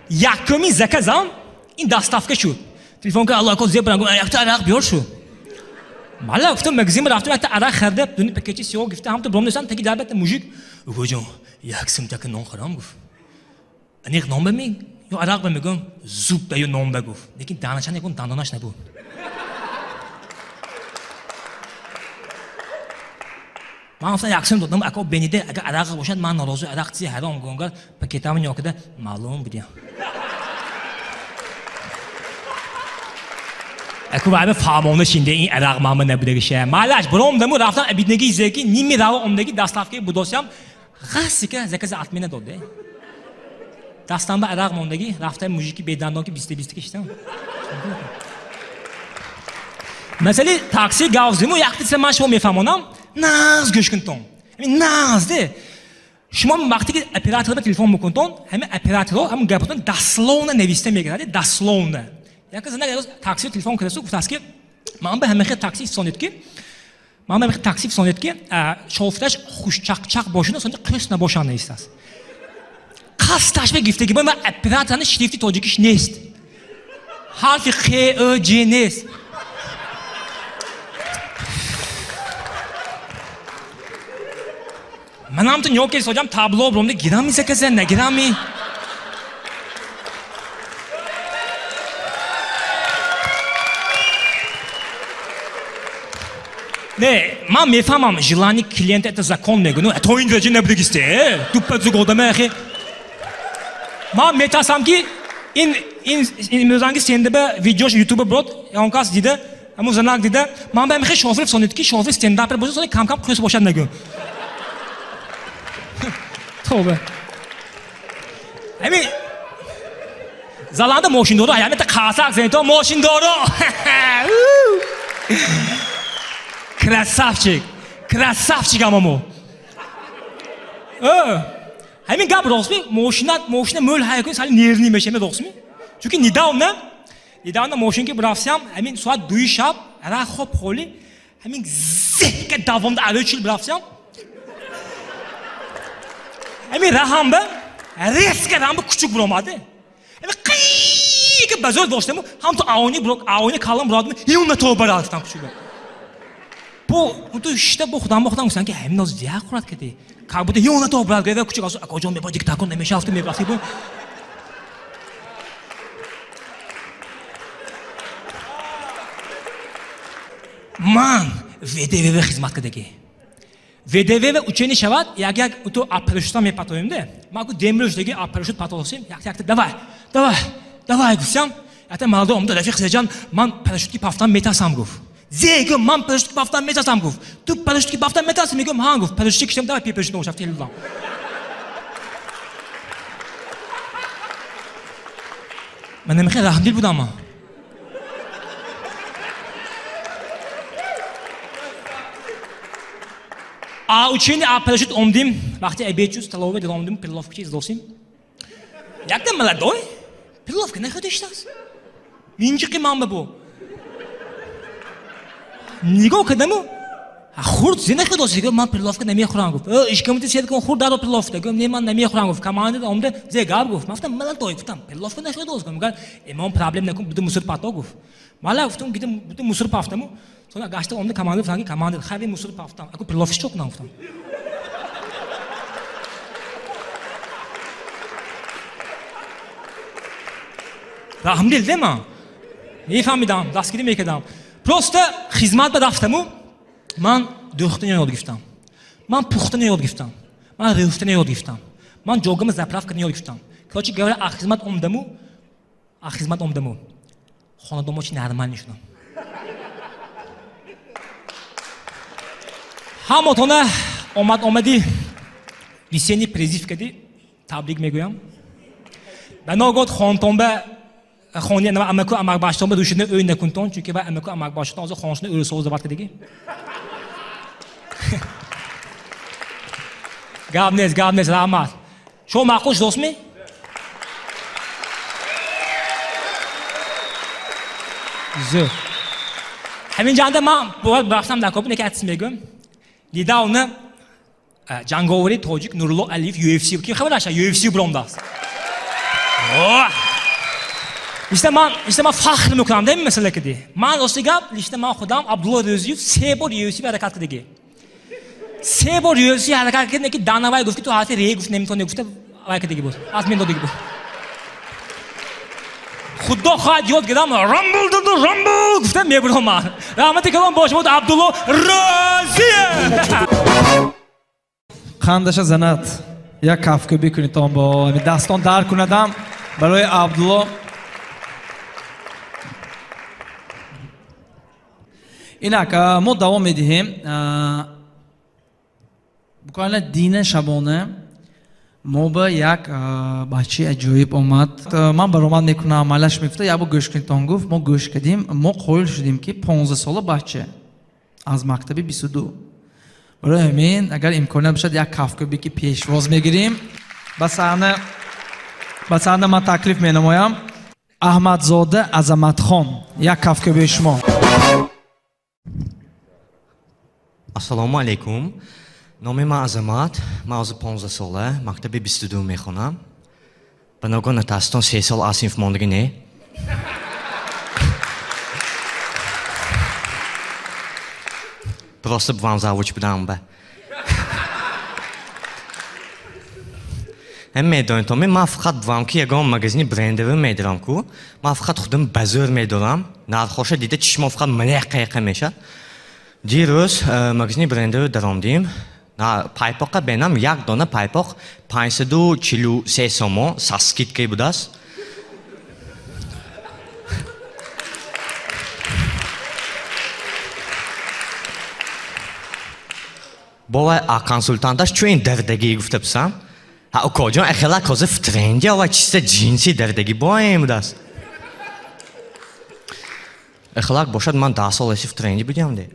Якуми заказам ин доставка шуд. Телефон кард, алло, ако зебра, гуфт, якта арақ биёр шу. Мала гуфтам, магазин рафтам, якта арақ харида, дуни пакетчи сиёҳ гирифта, ҳамто бром нестам, таки дар бата мужик. Угоҷон, як сумтака нон хӯрам, гуфт. Аниқ нон ба ми? Ё арақ ба мегӯям, зуб ба ё нон ба, гуфт. Лекин данача некун, дандонаш набуд. Ман гуфтам, як сум додам, ако бениде, агар арақ бошад, ман норозӣ, арақ чизи ҳаром, гуфт, пакетам ёкида маълум будям. Аку вайба фаҳмона шинде ин арақ мама набудагиша. Малаш бром даму рафтам абиднаги зеки ними рава омдаги доставкаи будосям ғассика заказа отмена доде. Дастам ба арақ мондаги рафтам мужики бедандон ки 20 киштам. Масали такси гавзиму якта ман шумо мефаҳмонам, нағз гӯш кунтон. Ҳамин нағз де. Шумо вақте ки операторро телефон мекунтон, ҳамин операторро ҳамин гапотон дословно нависта мегирад, дословно. Яке зана такси телефон кардасу гуфтааст ки ман ба ҳамаи такси фисонед ки ман ба ҳамаи такси фисонед ки шофираш хушчақчақ бошад, сони қӯс набошад навистааст. Қасдаш ба гифтаги ба ман операторни шрифти тоҷикиш нест. Ҳарфи Х, Ө, Ҷ нест. Манам ту нёки соҷам табло бромда гирами заказа нагирами. Не, ман мефаҳмам, желание клиента это закон мегӯ. Ну, то ин дараҷа набудагисте, дуппа зуг одама ахи. Ман метарсам ки ин имрӯзанги стендаба видеош ютуба бурод, ягон кас дида, ҳамун занак дида, ман ба ҳамихе шофир фисонед ки шофир стендапер бошад, сони кам-кам қӯс бошад нагӯ. Тавба. Ҳамин заланда мошиндоро, ҳамин та қасак зенто мошиндоро. Красавчик, красавчик амамо. Ҳамин гап ростми? Мошина мӯл ҳай кун, сали нервни мешаме ростми? Чунки недавно мошинки бурафсиам, ҳамин соат 2 шаб, ара хоб холи, ҳамин зеҳка давомда арои чил бурафсиам. Ҳамин раҳамба, резко раҳамба кучук буромаде. Ҳамин қийка ба зӯр доштаму, ҳам ту аони калон бурадму, юна тоба рафтам кучук. Бо ту шишта бо худам гуфтам ки ҳамин ноз як хӯрад кади. Как будто юна тоба рафт, кучук асу акоҷон мебо диктакон намешафту мебрафти бо. Ман ВДВ хизмат кардагӣ. ВДВ учени шавад, як ту парашютам мепатоем де. Ман гу демрӯш деги парашют патосим, як давай, давай, давай гуфтам. Якта малдо омда Рафиқ Сеҷан, ман парашютки пафтам метасам гуфт. Зе гум ман парашютки пафтам метасам гуфт. Ту парашютки пафтам метасам мегум ҳа гуфт. Парашютки киштам давай пи парашют ношафт телевизор. Ман намехоҳам раҳмдил будам ман. А учени а парашют омдим, вақти обед столовая омдим, перловка издосим. Якта молодой, перловка нахӯрда иштааст. Минҷиқи ман ба бу. Нигоҳ кардаму, хурд зе нахӯрдааст, гуфт ман перловка намехӯрам гуфт. Ишкамати сер кун хурд даро перловка. Гуфт не ман намехӯрам гуфт. Команда омда зе гап гуфт. Ман гуфтам молодой, гуфтам перловка нахӯрдааст. Гуфт имон проблем накун, буду мусор пато гуфт. Мала гуфтам, буду мусор пафтаму. Сона гашта омда команда гуфтам ки команда хави мусор пафтам. Аку перловка чӣ кунам гуфтам. Раҳмдил де ман. Мефаҳмидам, дастгирӣ мекардам. Просто хизмат ба рафтаму ман дӯхтани ёд гирифтам. Ман пухтани ёд гирифтам. Ман рӯфтани ёд гирифтам. Ман ҷогама заправка ёд гирифтам. Короче говоря, аз хизмат омдаму, хонадомочи нормал шудам. Ҳамотона омад-омади весенний призыв кади табрик мегӯям. Ба ногоҳ хонтонба хони амаку амакбаштонба душина ӯй накунтон, чунки ва амаку амакбаштон ҳозир хонашуна ӯрусоз зават кардагӣ. Гап нест, раҳмат. Шумо маъқул шудостми? Зӯр. Ҳамин ҷанда ман бояд барафтам дар кобин, яке ҳадис мегӯям. Недавно ҷанговари тоҷик Нурулло Алиев UFC, ким хабар дошт? UFC буромдааст. Лично ман фахр мекунам дар ин масъала кади. Ман рости гап, лично ман худам Абдулло Рӯзиев 3 бор UFC ҳаракат кардагӣ. 3 бор UFC ҳаракат кард, ки Дана Вайт гуфт ки ту ҳарфи ре гуфт наметавонӣ гуфта вай кардагӣ буд. Аз мен додагӣ буд. Худо хоҳад ёд гирам, Рамбл Рамбл гуфта мебурам ман. Раҳмати калон бо шумо Абдулло Рӯзиев. Қандаша занат як кафкӯбӣ кунитон бо дастон дар кунадам барои Абдулло. Инак мо давом медиҳем. Буквально дина шабона мо ба як бачаи аҷоиб омад. Ман баромад мекунам, амалаш мефта, як бор гӯш кунитон гуфт. Мо гӯш кардем, мо қоил шудем ки 15 сола бача аз мактаби 22. Барои ҳамин агар имконият бошад як кафкӯбӣ ки пешвоз мегирем. Ба саҳна ман таклиф менамоям Аҳмадзода Азаматхон. Як кафкӯбии шумо. Ассалому алайкум. Номи ман Азамат. Ман ҳозир 15 сола, мактаби 22 мехонам. Ба ногоҳ натарситон, 3 сол аз синф мондагӣ не. Просто бувам завуч будам ба. Ҳам медонед, ман фақат бувам ки ягон магазини брендовӣ медорам ку. Ман фақат худам ба зӯр медорам. Нархоша дида чишмон фақат меқаяқа мешад. Дирӯз магазини брендовӣ даромдим. Пайпоқа бенам як дона пайпоқ 543 сомо со скидкой будааст. Бовай а консультанташ чун ин дардагӣ гуфта писам. Ҳа укоҷон эхела коза в тренде ова чиста ҷинси дардагӣ боем будааст. Эхелак бошад ман 10 сол эси в тренде будям де.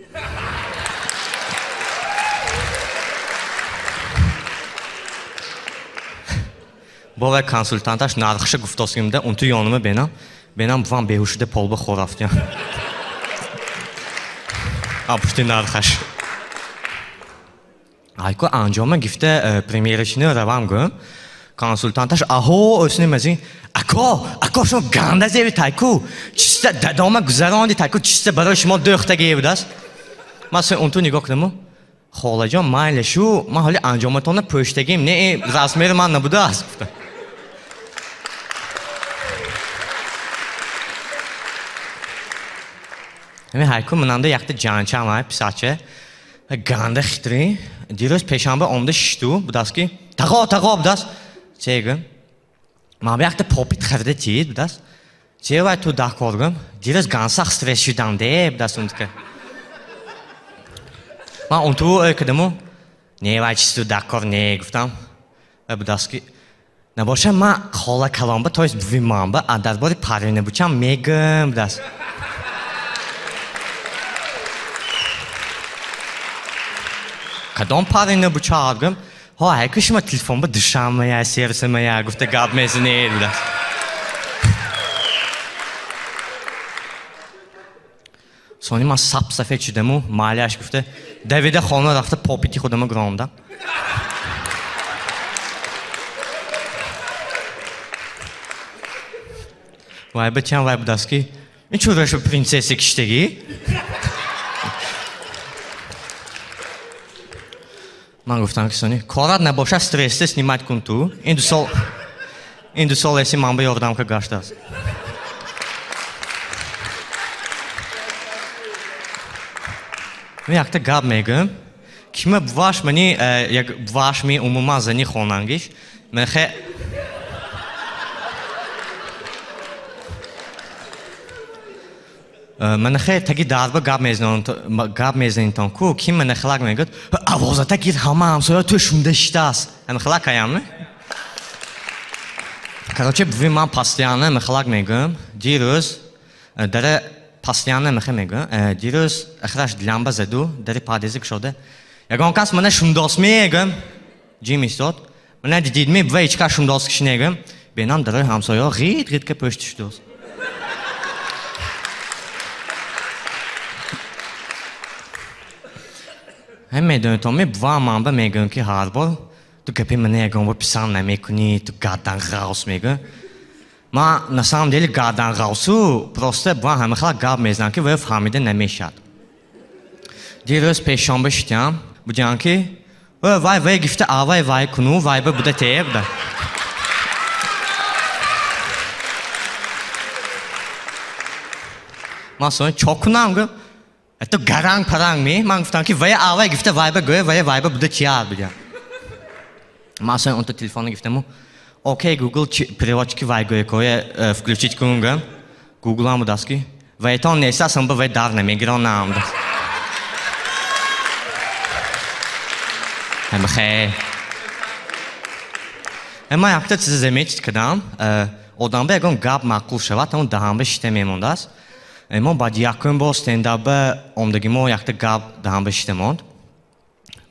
Бовай консультанташ нархша гуфтосгимда унту ёнума бенам. Бенам бувам беҳушида полба хор рафтям. А пушти нархаш. Айко анҷома гифта премьерашини равам гӯм. Консультанташ аҳо ӯсини мазин. Ако, ако шумо ганда зеви тайку. Чиста дадома гузаронди тайку, чиста барои шумо дӯхтагие будааст. Ман сен унту нигоҳ кунаму. Холаҷон, майли шу, ман ҳоли анҷоматонро пӯштагим, не размери ман набудааст гуфта. Ҳамин ҳайку мананда якта ҷанчам ай писарча. Ганда хитрӣ. Дирӯз пешанба омада шишту будааст ки тағо тағо будааст. Че гӯм? Ман якта попит харида тиид будааст. Че вай ту даҳ кор гӯм? Дирӯз гансах стресс шудам де будааст унтка. Ман унту ӯ кардаму не вай чиз ту даҳ кор не гуфтам. Будааст ки набошад ман хола калонба то есть буви манба а дар бори парвина бучам мегӯм будааст. Кадом парвина бучад гӯм? Ҳо ҳайку шумо телефонба душанбая серсамая гуфта гап мезанед будааст. Сони ман сап сафед шудаму маълияш гуфта давида хона рафта попити худама гиромдам. Вай бачам вай будааст ки ин чӣ рашу принсесса киштагӣ? Ман гуфтам ки сони корат набошад стрессе снимать кун ту. Ин ду сол эси ман ба ёрдамка гаштааст. Ман якта гап мегӯям. Кима буваш мани як буваш ми умуман зани хонангиш. Ман хе таги дарба гап мезанитон ку ким мана хилак мегӯяд овозата гир ҳама ҳамсоя ту шунда шиштааст. Ҳама хилак ҳаям? Короче, буви ман постоянно михлак мегӯям. Дирӯз дара постоянно михе мегӯям. Дирӯз ахираш дилямба заду дари подъезд кушода. Ягон кас мана шундос мегӯям. Ҷим истод. Мана дидидми бува ҳеч кас шундос киши негӯям. Бенам дарои ҳамсояҳо ғит ғит ка пӯшти шудост. Ҳам медонитон ми бува манба мегӯям ки ҳар бор ту гапи мана ягон бор писанд намекунӣ, ту гаддан ғавс мегӯ. Ман на самом деле гаддан ғавсу, просто бува ҳама хела гап мезанам ки вай фаҳмида намешавад. Дирӯз пешшанба шидам, будям ки вай вай гифта авай вай куну, вай ба буда те буда. Ман сони чо кунам гӯ? Ту гаранг паранг ми? Ман гуфтам ки вай авай гифта вай ба гӯя, вай вай ба буда чияр будям. Ман сони онто телефонро гирифтаму окей Google переводчики вай гӯякоя включить кун гӯям. Google ам будаст ки вайтон нест, ам ба вай дар намегирон наам. Ҳама хе. Ман якта чизе заметить кардам. Одам ба ягон гап маъқул шавад, ҳамон даҳанба шита мемондааст. Мо баъди якум бор стендапа омдаги мо якта гап даҳанба шита монд.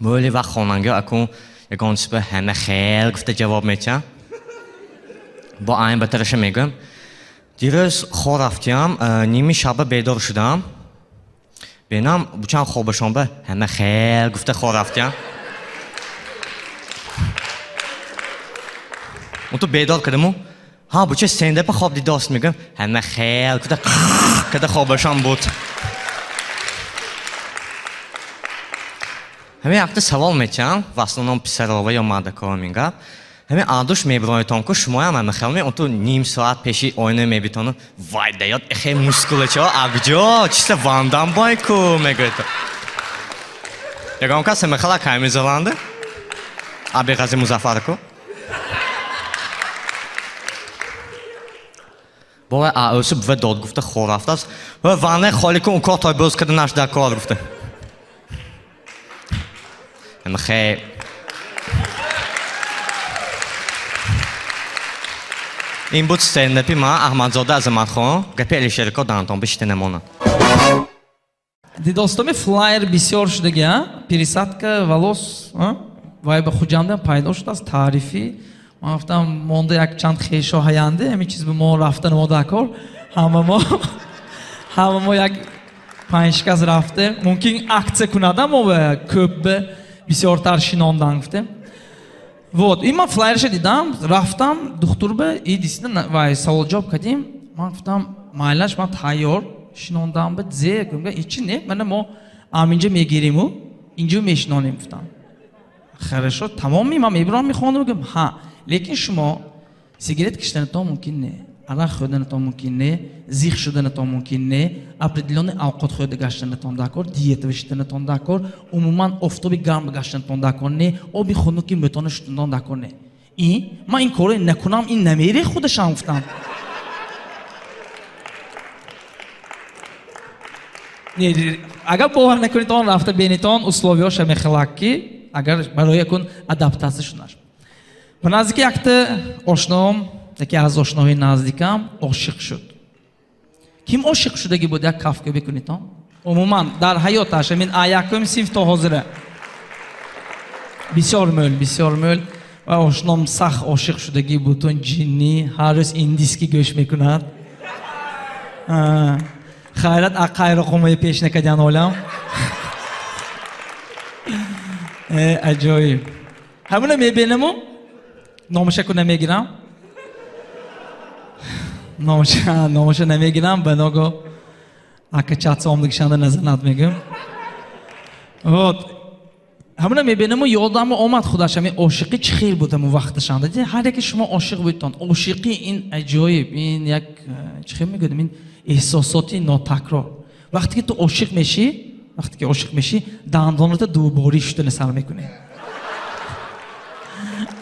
Мӯли вақт хонанга акун ягон чиз ба ҳама хел гуфта ҷавоб медиҳам. Бо айн батараша мегӯям. Дирӯз хор рафтиям, ними шаба бедор шудам. Бенам бучан хобашон ба ҳама хел гуфта хор рафтиям. Унту бедор кардаму, ҳа буча стендапа хоб дидост мегӯям. Ҳама хел гуфта када хобашон буд. Ҳамин якта савол медиҳам, в основном писарова ё мардакова мегап. Ҳамин адуш мебироятон ку шумоям ҳама хел унту ним соат пеши оина мебитону вай даёт эхе мускулачо абҷо чиста вандам бой ку мегӯяд. Ягон кас ҳама хела кай мезаланда? Абиғази Музаффар ку? Бовай аӯсу бува дод гуфта хор рафтааст. Ваннаи холӣ ку ун кор той боз карда нашуда кор гуфта. Хе. Ин буд стендапи ман Аҳмадзода Азаматхон. Гапи Алишерко дантон бишите намонад. Дидостоми флайер бисёр шудаги, а? Пересадка волос, а? Вай ба Хуҷандам пайдо шудааст таърифӣ. Ман гуфтам монда як чанд хешо ҳаянде, ҳамин чиз ба мо рафтан мо дакор. Ҳама мо як панҷ кас рафте. Мумкин акция кунадам мо ба кӯб бисёртар шинондан гуфтем. Вот, и ман флайерша дидам, рафтам духтур ба и действительно вай савол ҷавоб кардем. Ман гуфтам майлаш ман тайёр шинондам ба зе гуфтам ҳеч не, мана мо аминҷа мегириму инҷо мешинонем гуфтам. Хорошо, тамоми ман мебирам мехонам гуфтам ҳа, лекин шумо сигарет кашиданатон мумкин не, арақ хӯрданатон мумкин не, зиқ шуданатон мумкин не, определённый авқот хӯрда гаштанатон дакор, диета шиданатон дакор, умуман офтоби гарм гаштанатон дакор не, оби хунуки мӯтона шуданатон дакор не. И ман ин корро накунам, ин намере худашам гуфтам. Не, агар бовар накунитон, рафта бинитон, условияша мехелак ки агар барои якун адаптатсия шунаш. Ба наздики якта ошноам, яке аз ошноҳои наздикам ошиқ шуд. Ким ошиқ шудаги буд, як кафка бикунитон? Умуман дар ҳаёташ, амин якум синф то ҳозира. Бисёр мӯл, бисёр мӯл. Ва ошном сах ошиқ шудаги буд, он ҷинни, ҳар рӯз индиски гӯш мекунад. Хайрат ақайроқомои пеш накардян олам. Аҷоиб. Ҳамуна мебинаму, номашаку намегирам. Номаша намегирам, ба ного ака чатса омдагишанда назанат мегӯм. Вот. Ҳамуна мебинаму ёдам омад худаш, ҳамин ошиқӣ чӣ хел буд ҳамун вақташанда. Ҳар яке шумо ошиқ будтон. Ошиқӣ ин аҷоиб, ин як чӣ хел мегӯям, ин эҳсосоти нотакрор. Вақте ки ту ошиқ мешӣ, вақте ки ошиқ мешӣ, дандоната дуборӣ шуштана сар мекунӣ.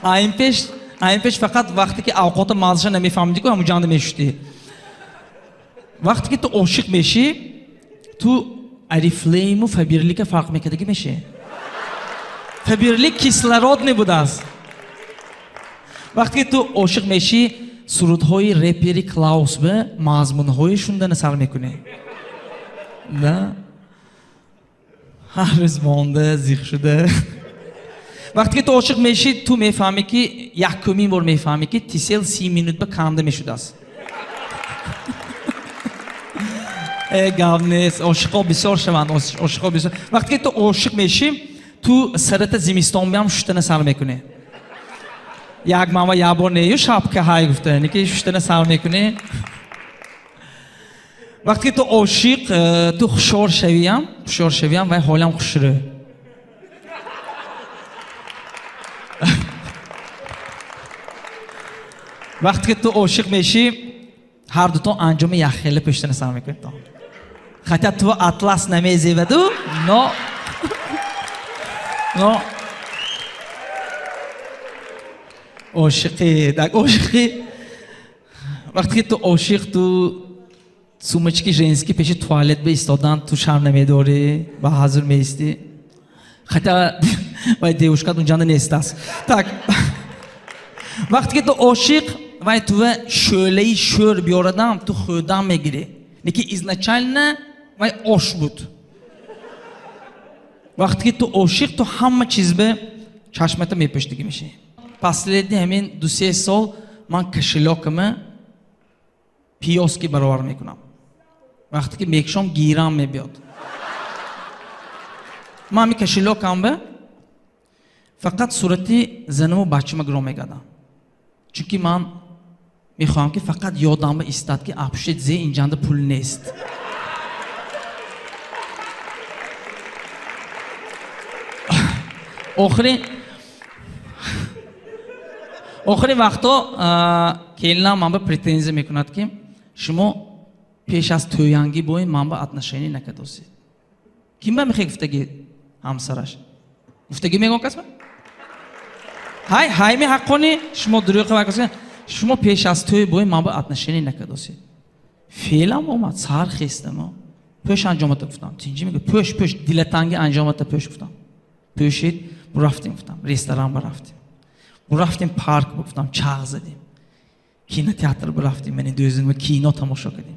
Айн пеш фақат вақте ки авқота маззаша намефаҳмидӣ ку ҳамун ҷанда мешуштӣ. Вақте ки ту ошиқ мешӣ, ту Орифлейму Фаберлика фарқ мекардагӣ мешӣ. Фаберлик кислородный будааст. Вақте ки ту ошиқ мешӣ, сурудҳои репери Клаус ба мазмунҳои шундана сар мекунӣ. Да? Ҳар рӯз монда, зиқ шуда. Вақте ки ту ошиқ мешӣ, ту мефаҳмӣ ки якумин бор мефаҳмӣ ки Тисел 30 минут ба канда мешудааст. Гап нест, ошиқҳо бисёр шаванд, ошиқҳо бисёр. Вақте ки ту ошиқ мешӣ, ту сарата зимистон биам шуштана сар мекунӣ. Як мама як бор нею шапка ҳай гуфта, неки шуштана сар мекунӣ. Вақте ки ту ошиқ, ту хушёр шавиям вай ҳолам хушрӯ. Вақте ки ту ошиқ мешӣ, ҳар дутон анҷоми якхела пӯштана сар мекунед. Хотя ту атлас намезеваду, но ошиқӣ, так ошиқӣ. Вақте ки ту ошиқ, ту сумочки женский пеши туалет ба истодан, ту шарм намедорӣ, ба ҳазур меистӣ. Хотя вай девушкат унҷанда нестааст. Так, вақте ки ту ошиқ, вай тува шӯлаи шӯр биёрадам, ту хӯдам мегирӣ. Лекин изначально вай ош буд. Вақте ки ту ошиқ, ту ҳама чиз ба чашмата мепӯштигӣ мешавӣ. Последний ҳамин 2-3 сол ман кошелёкама пиёзки баровар мекунам. Вақте ки мекшом гирам мебиёд. Ман ҳамин кошелёкам ба фақат сурати занаму бачама гиро мегардам. Чунки ман мехоҳам ки фақат ёдам ба истад ки апушед зе инҷанда пул нест. Охири вақто келинам ман ба претензия мекунад ки шумо пеш аз тӯянгӣ бо ин ман ба отношение накардосед. Ким ба мехоҳ гуфтагӣ ҳамсараш? Гуфтагӣ мегӯям кас ба? Ҳай, ҳай ми ҳаққони шумо дурӯғ вакасед. Шумо пеш аз тӯй бо ин ман ба отношение накардосед. Феълам омад, сар хестам. Пӯш анҷомата гуфтам. Тинҷи мегӯ пӯш, пӯш, дилатанги анҷомата пӯш гуфтам. Пӯшид, бурафтем гуфтам, ресторан бурафтем. Бурафтем парк гуфтам, чағ задем. Кинотеатр бурафтем, мани дӯзим кино тамошо кардем.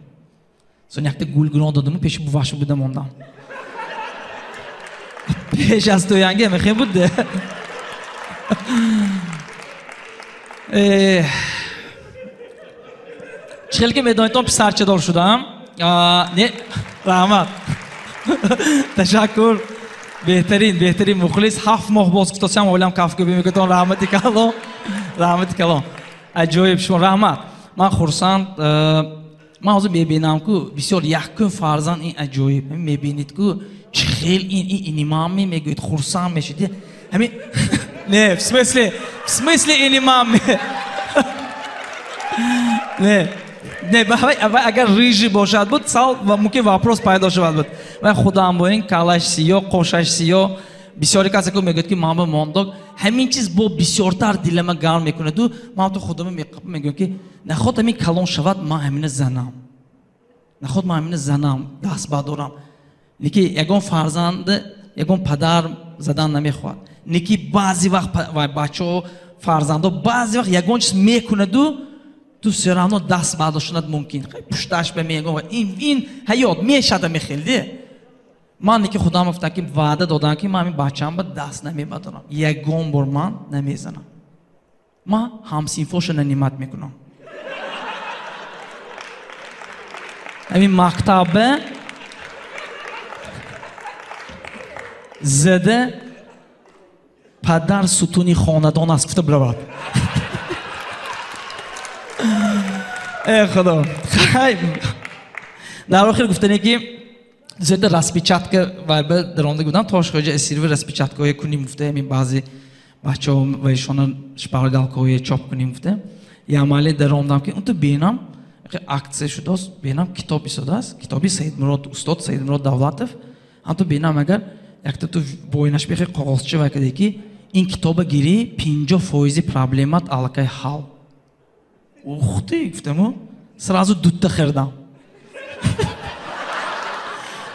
Сон якта гулгирон додам, пеши бувашу буда мондам. Пеш аз тӯянги мехем буд. Чӣ хел ки медонитон писарчадор шудам. Не, раҳмат. Ташаккур. Беҳтарин, беҳтарин мухлис. 7 моҳ боз гуфтосям, олам кафкӯбӣ мекунам. Раҳмати калон, раҳмати калон. Аҷоиб шумо, раҳмат. Ман хурсанд. Ман ҳозир мебинам ку бисёр якум фарзанд ин аҷоиб. Мебинед ку чӣ хел ин инимамми мегӯед, хурсанд мешед. Ҳамин не, в смысле инимамми. Не, не, агар рыжий бошад буд, сал мумкин вопрос пайдо шавад буд. Вай худам бо ин калаш сиё, қошаш сиё. Бисёре касе ку мегӯяд ки ман ба мондок. Ҳамин чиз бо бисёртар дилама гарм мекунаду ман ту худама мегӯям ки наход ҳамин калон шавад, ман ҳамина занам. Наход ман ҳамина занам, даст бардорам. Лекин ягон фарзанд, ягон падар задан намехоҳад. Лекин баъзе вақт бачаҳо, фарзандо баъзе вақт ягон чиз мекунаду ту все равно даст бардоштанат мумкин. Пушташ ба мегӯям ин ҳаёт мешада мехелде. Ман лекин худам гуфтам ки ваъда додам ки ман ҳамин бачаам ба даст намебардорам. Ягон бор ман намезанам. Ман ҳамсинфоша нанимат мекунам. Ҳамин мактаба зада падар сутуни хонадон аст гуфта биравад. Э худо. Хай. Дар охир гуфтане ки зада распечатка вай ба даромада будам, Тошхоҷа Эсирова распечаткаҳое кунем гуфта, ҳамин баъзе бачаҳо ва ишона шпаргалкаҳое чоп кунем гуфта. Ямале даромадам ки унту бинам, акция шудааст, бинам китоб истодааст, китоби Саидмурод, устод Саидмурод Давлатов, Ҳам ту бинам агар якта ту бойнаш бихе коғозча вай каде ки ин китоба гирӣ 50% проблемат аллакай ҳал. Ухти, гуфтаму, сразу дутта хирдам.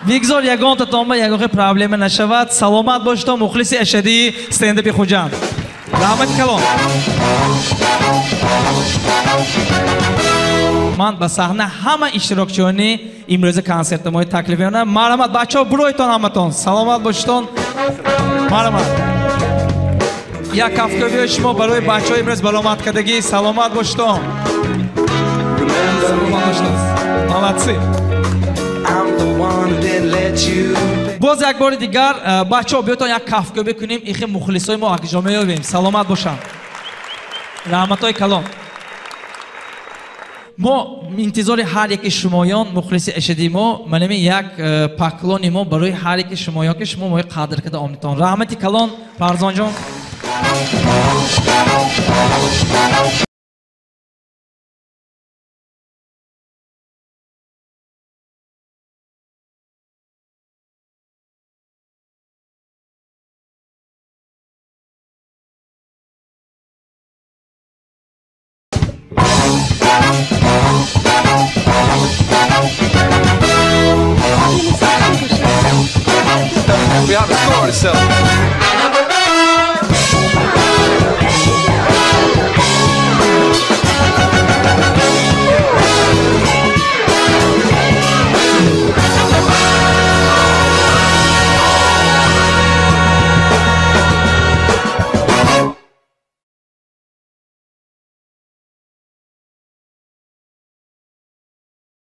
Бигзор ягонтатон ба ягон проблема нашавад. Саломат бошед, мухлиси ашадии стендапи Хуҷанд. Раҳмати калон. Ман ба саҳна ҳама иштирокчиёни имрӯза консерти мои таклиф мекунам. Марҳамат, бачаҳо, биройтон ҳаматон. Саломат бошедон. Марҳамат. Як кафкӯбии шумо барои бачаҳои имрӯз баромад кардагӣ. Саломат бошедон. Саломат бошедон. Молодцы. Боз як бори дигар бачаҳо биётон як кафкӯбӣ кунем, ихи мухлисои мо акҷо меёбем. Саломат бошанд. Раҳматҳои калон. Мо интизори ҳар яки шумоён, мухлиси ашадии мо, манами як поклони мо барои ҳар яки шумоён, ки шумо мои қадр карда омедтон. Раҳмати калон, Фарзонҷон. We have a score to settle.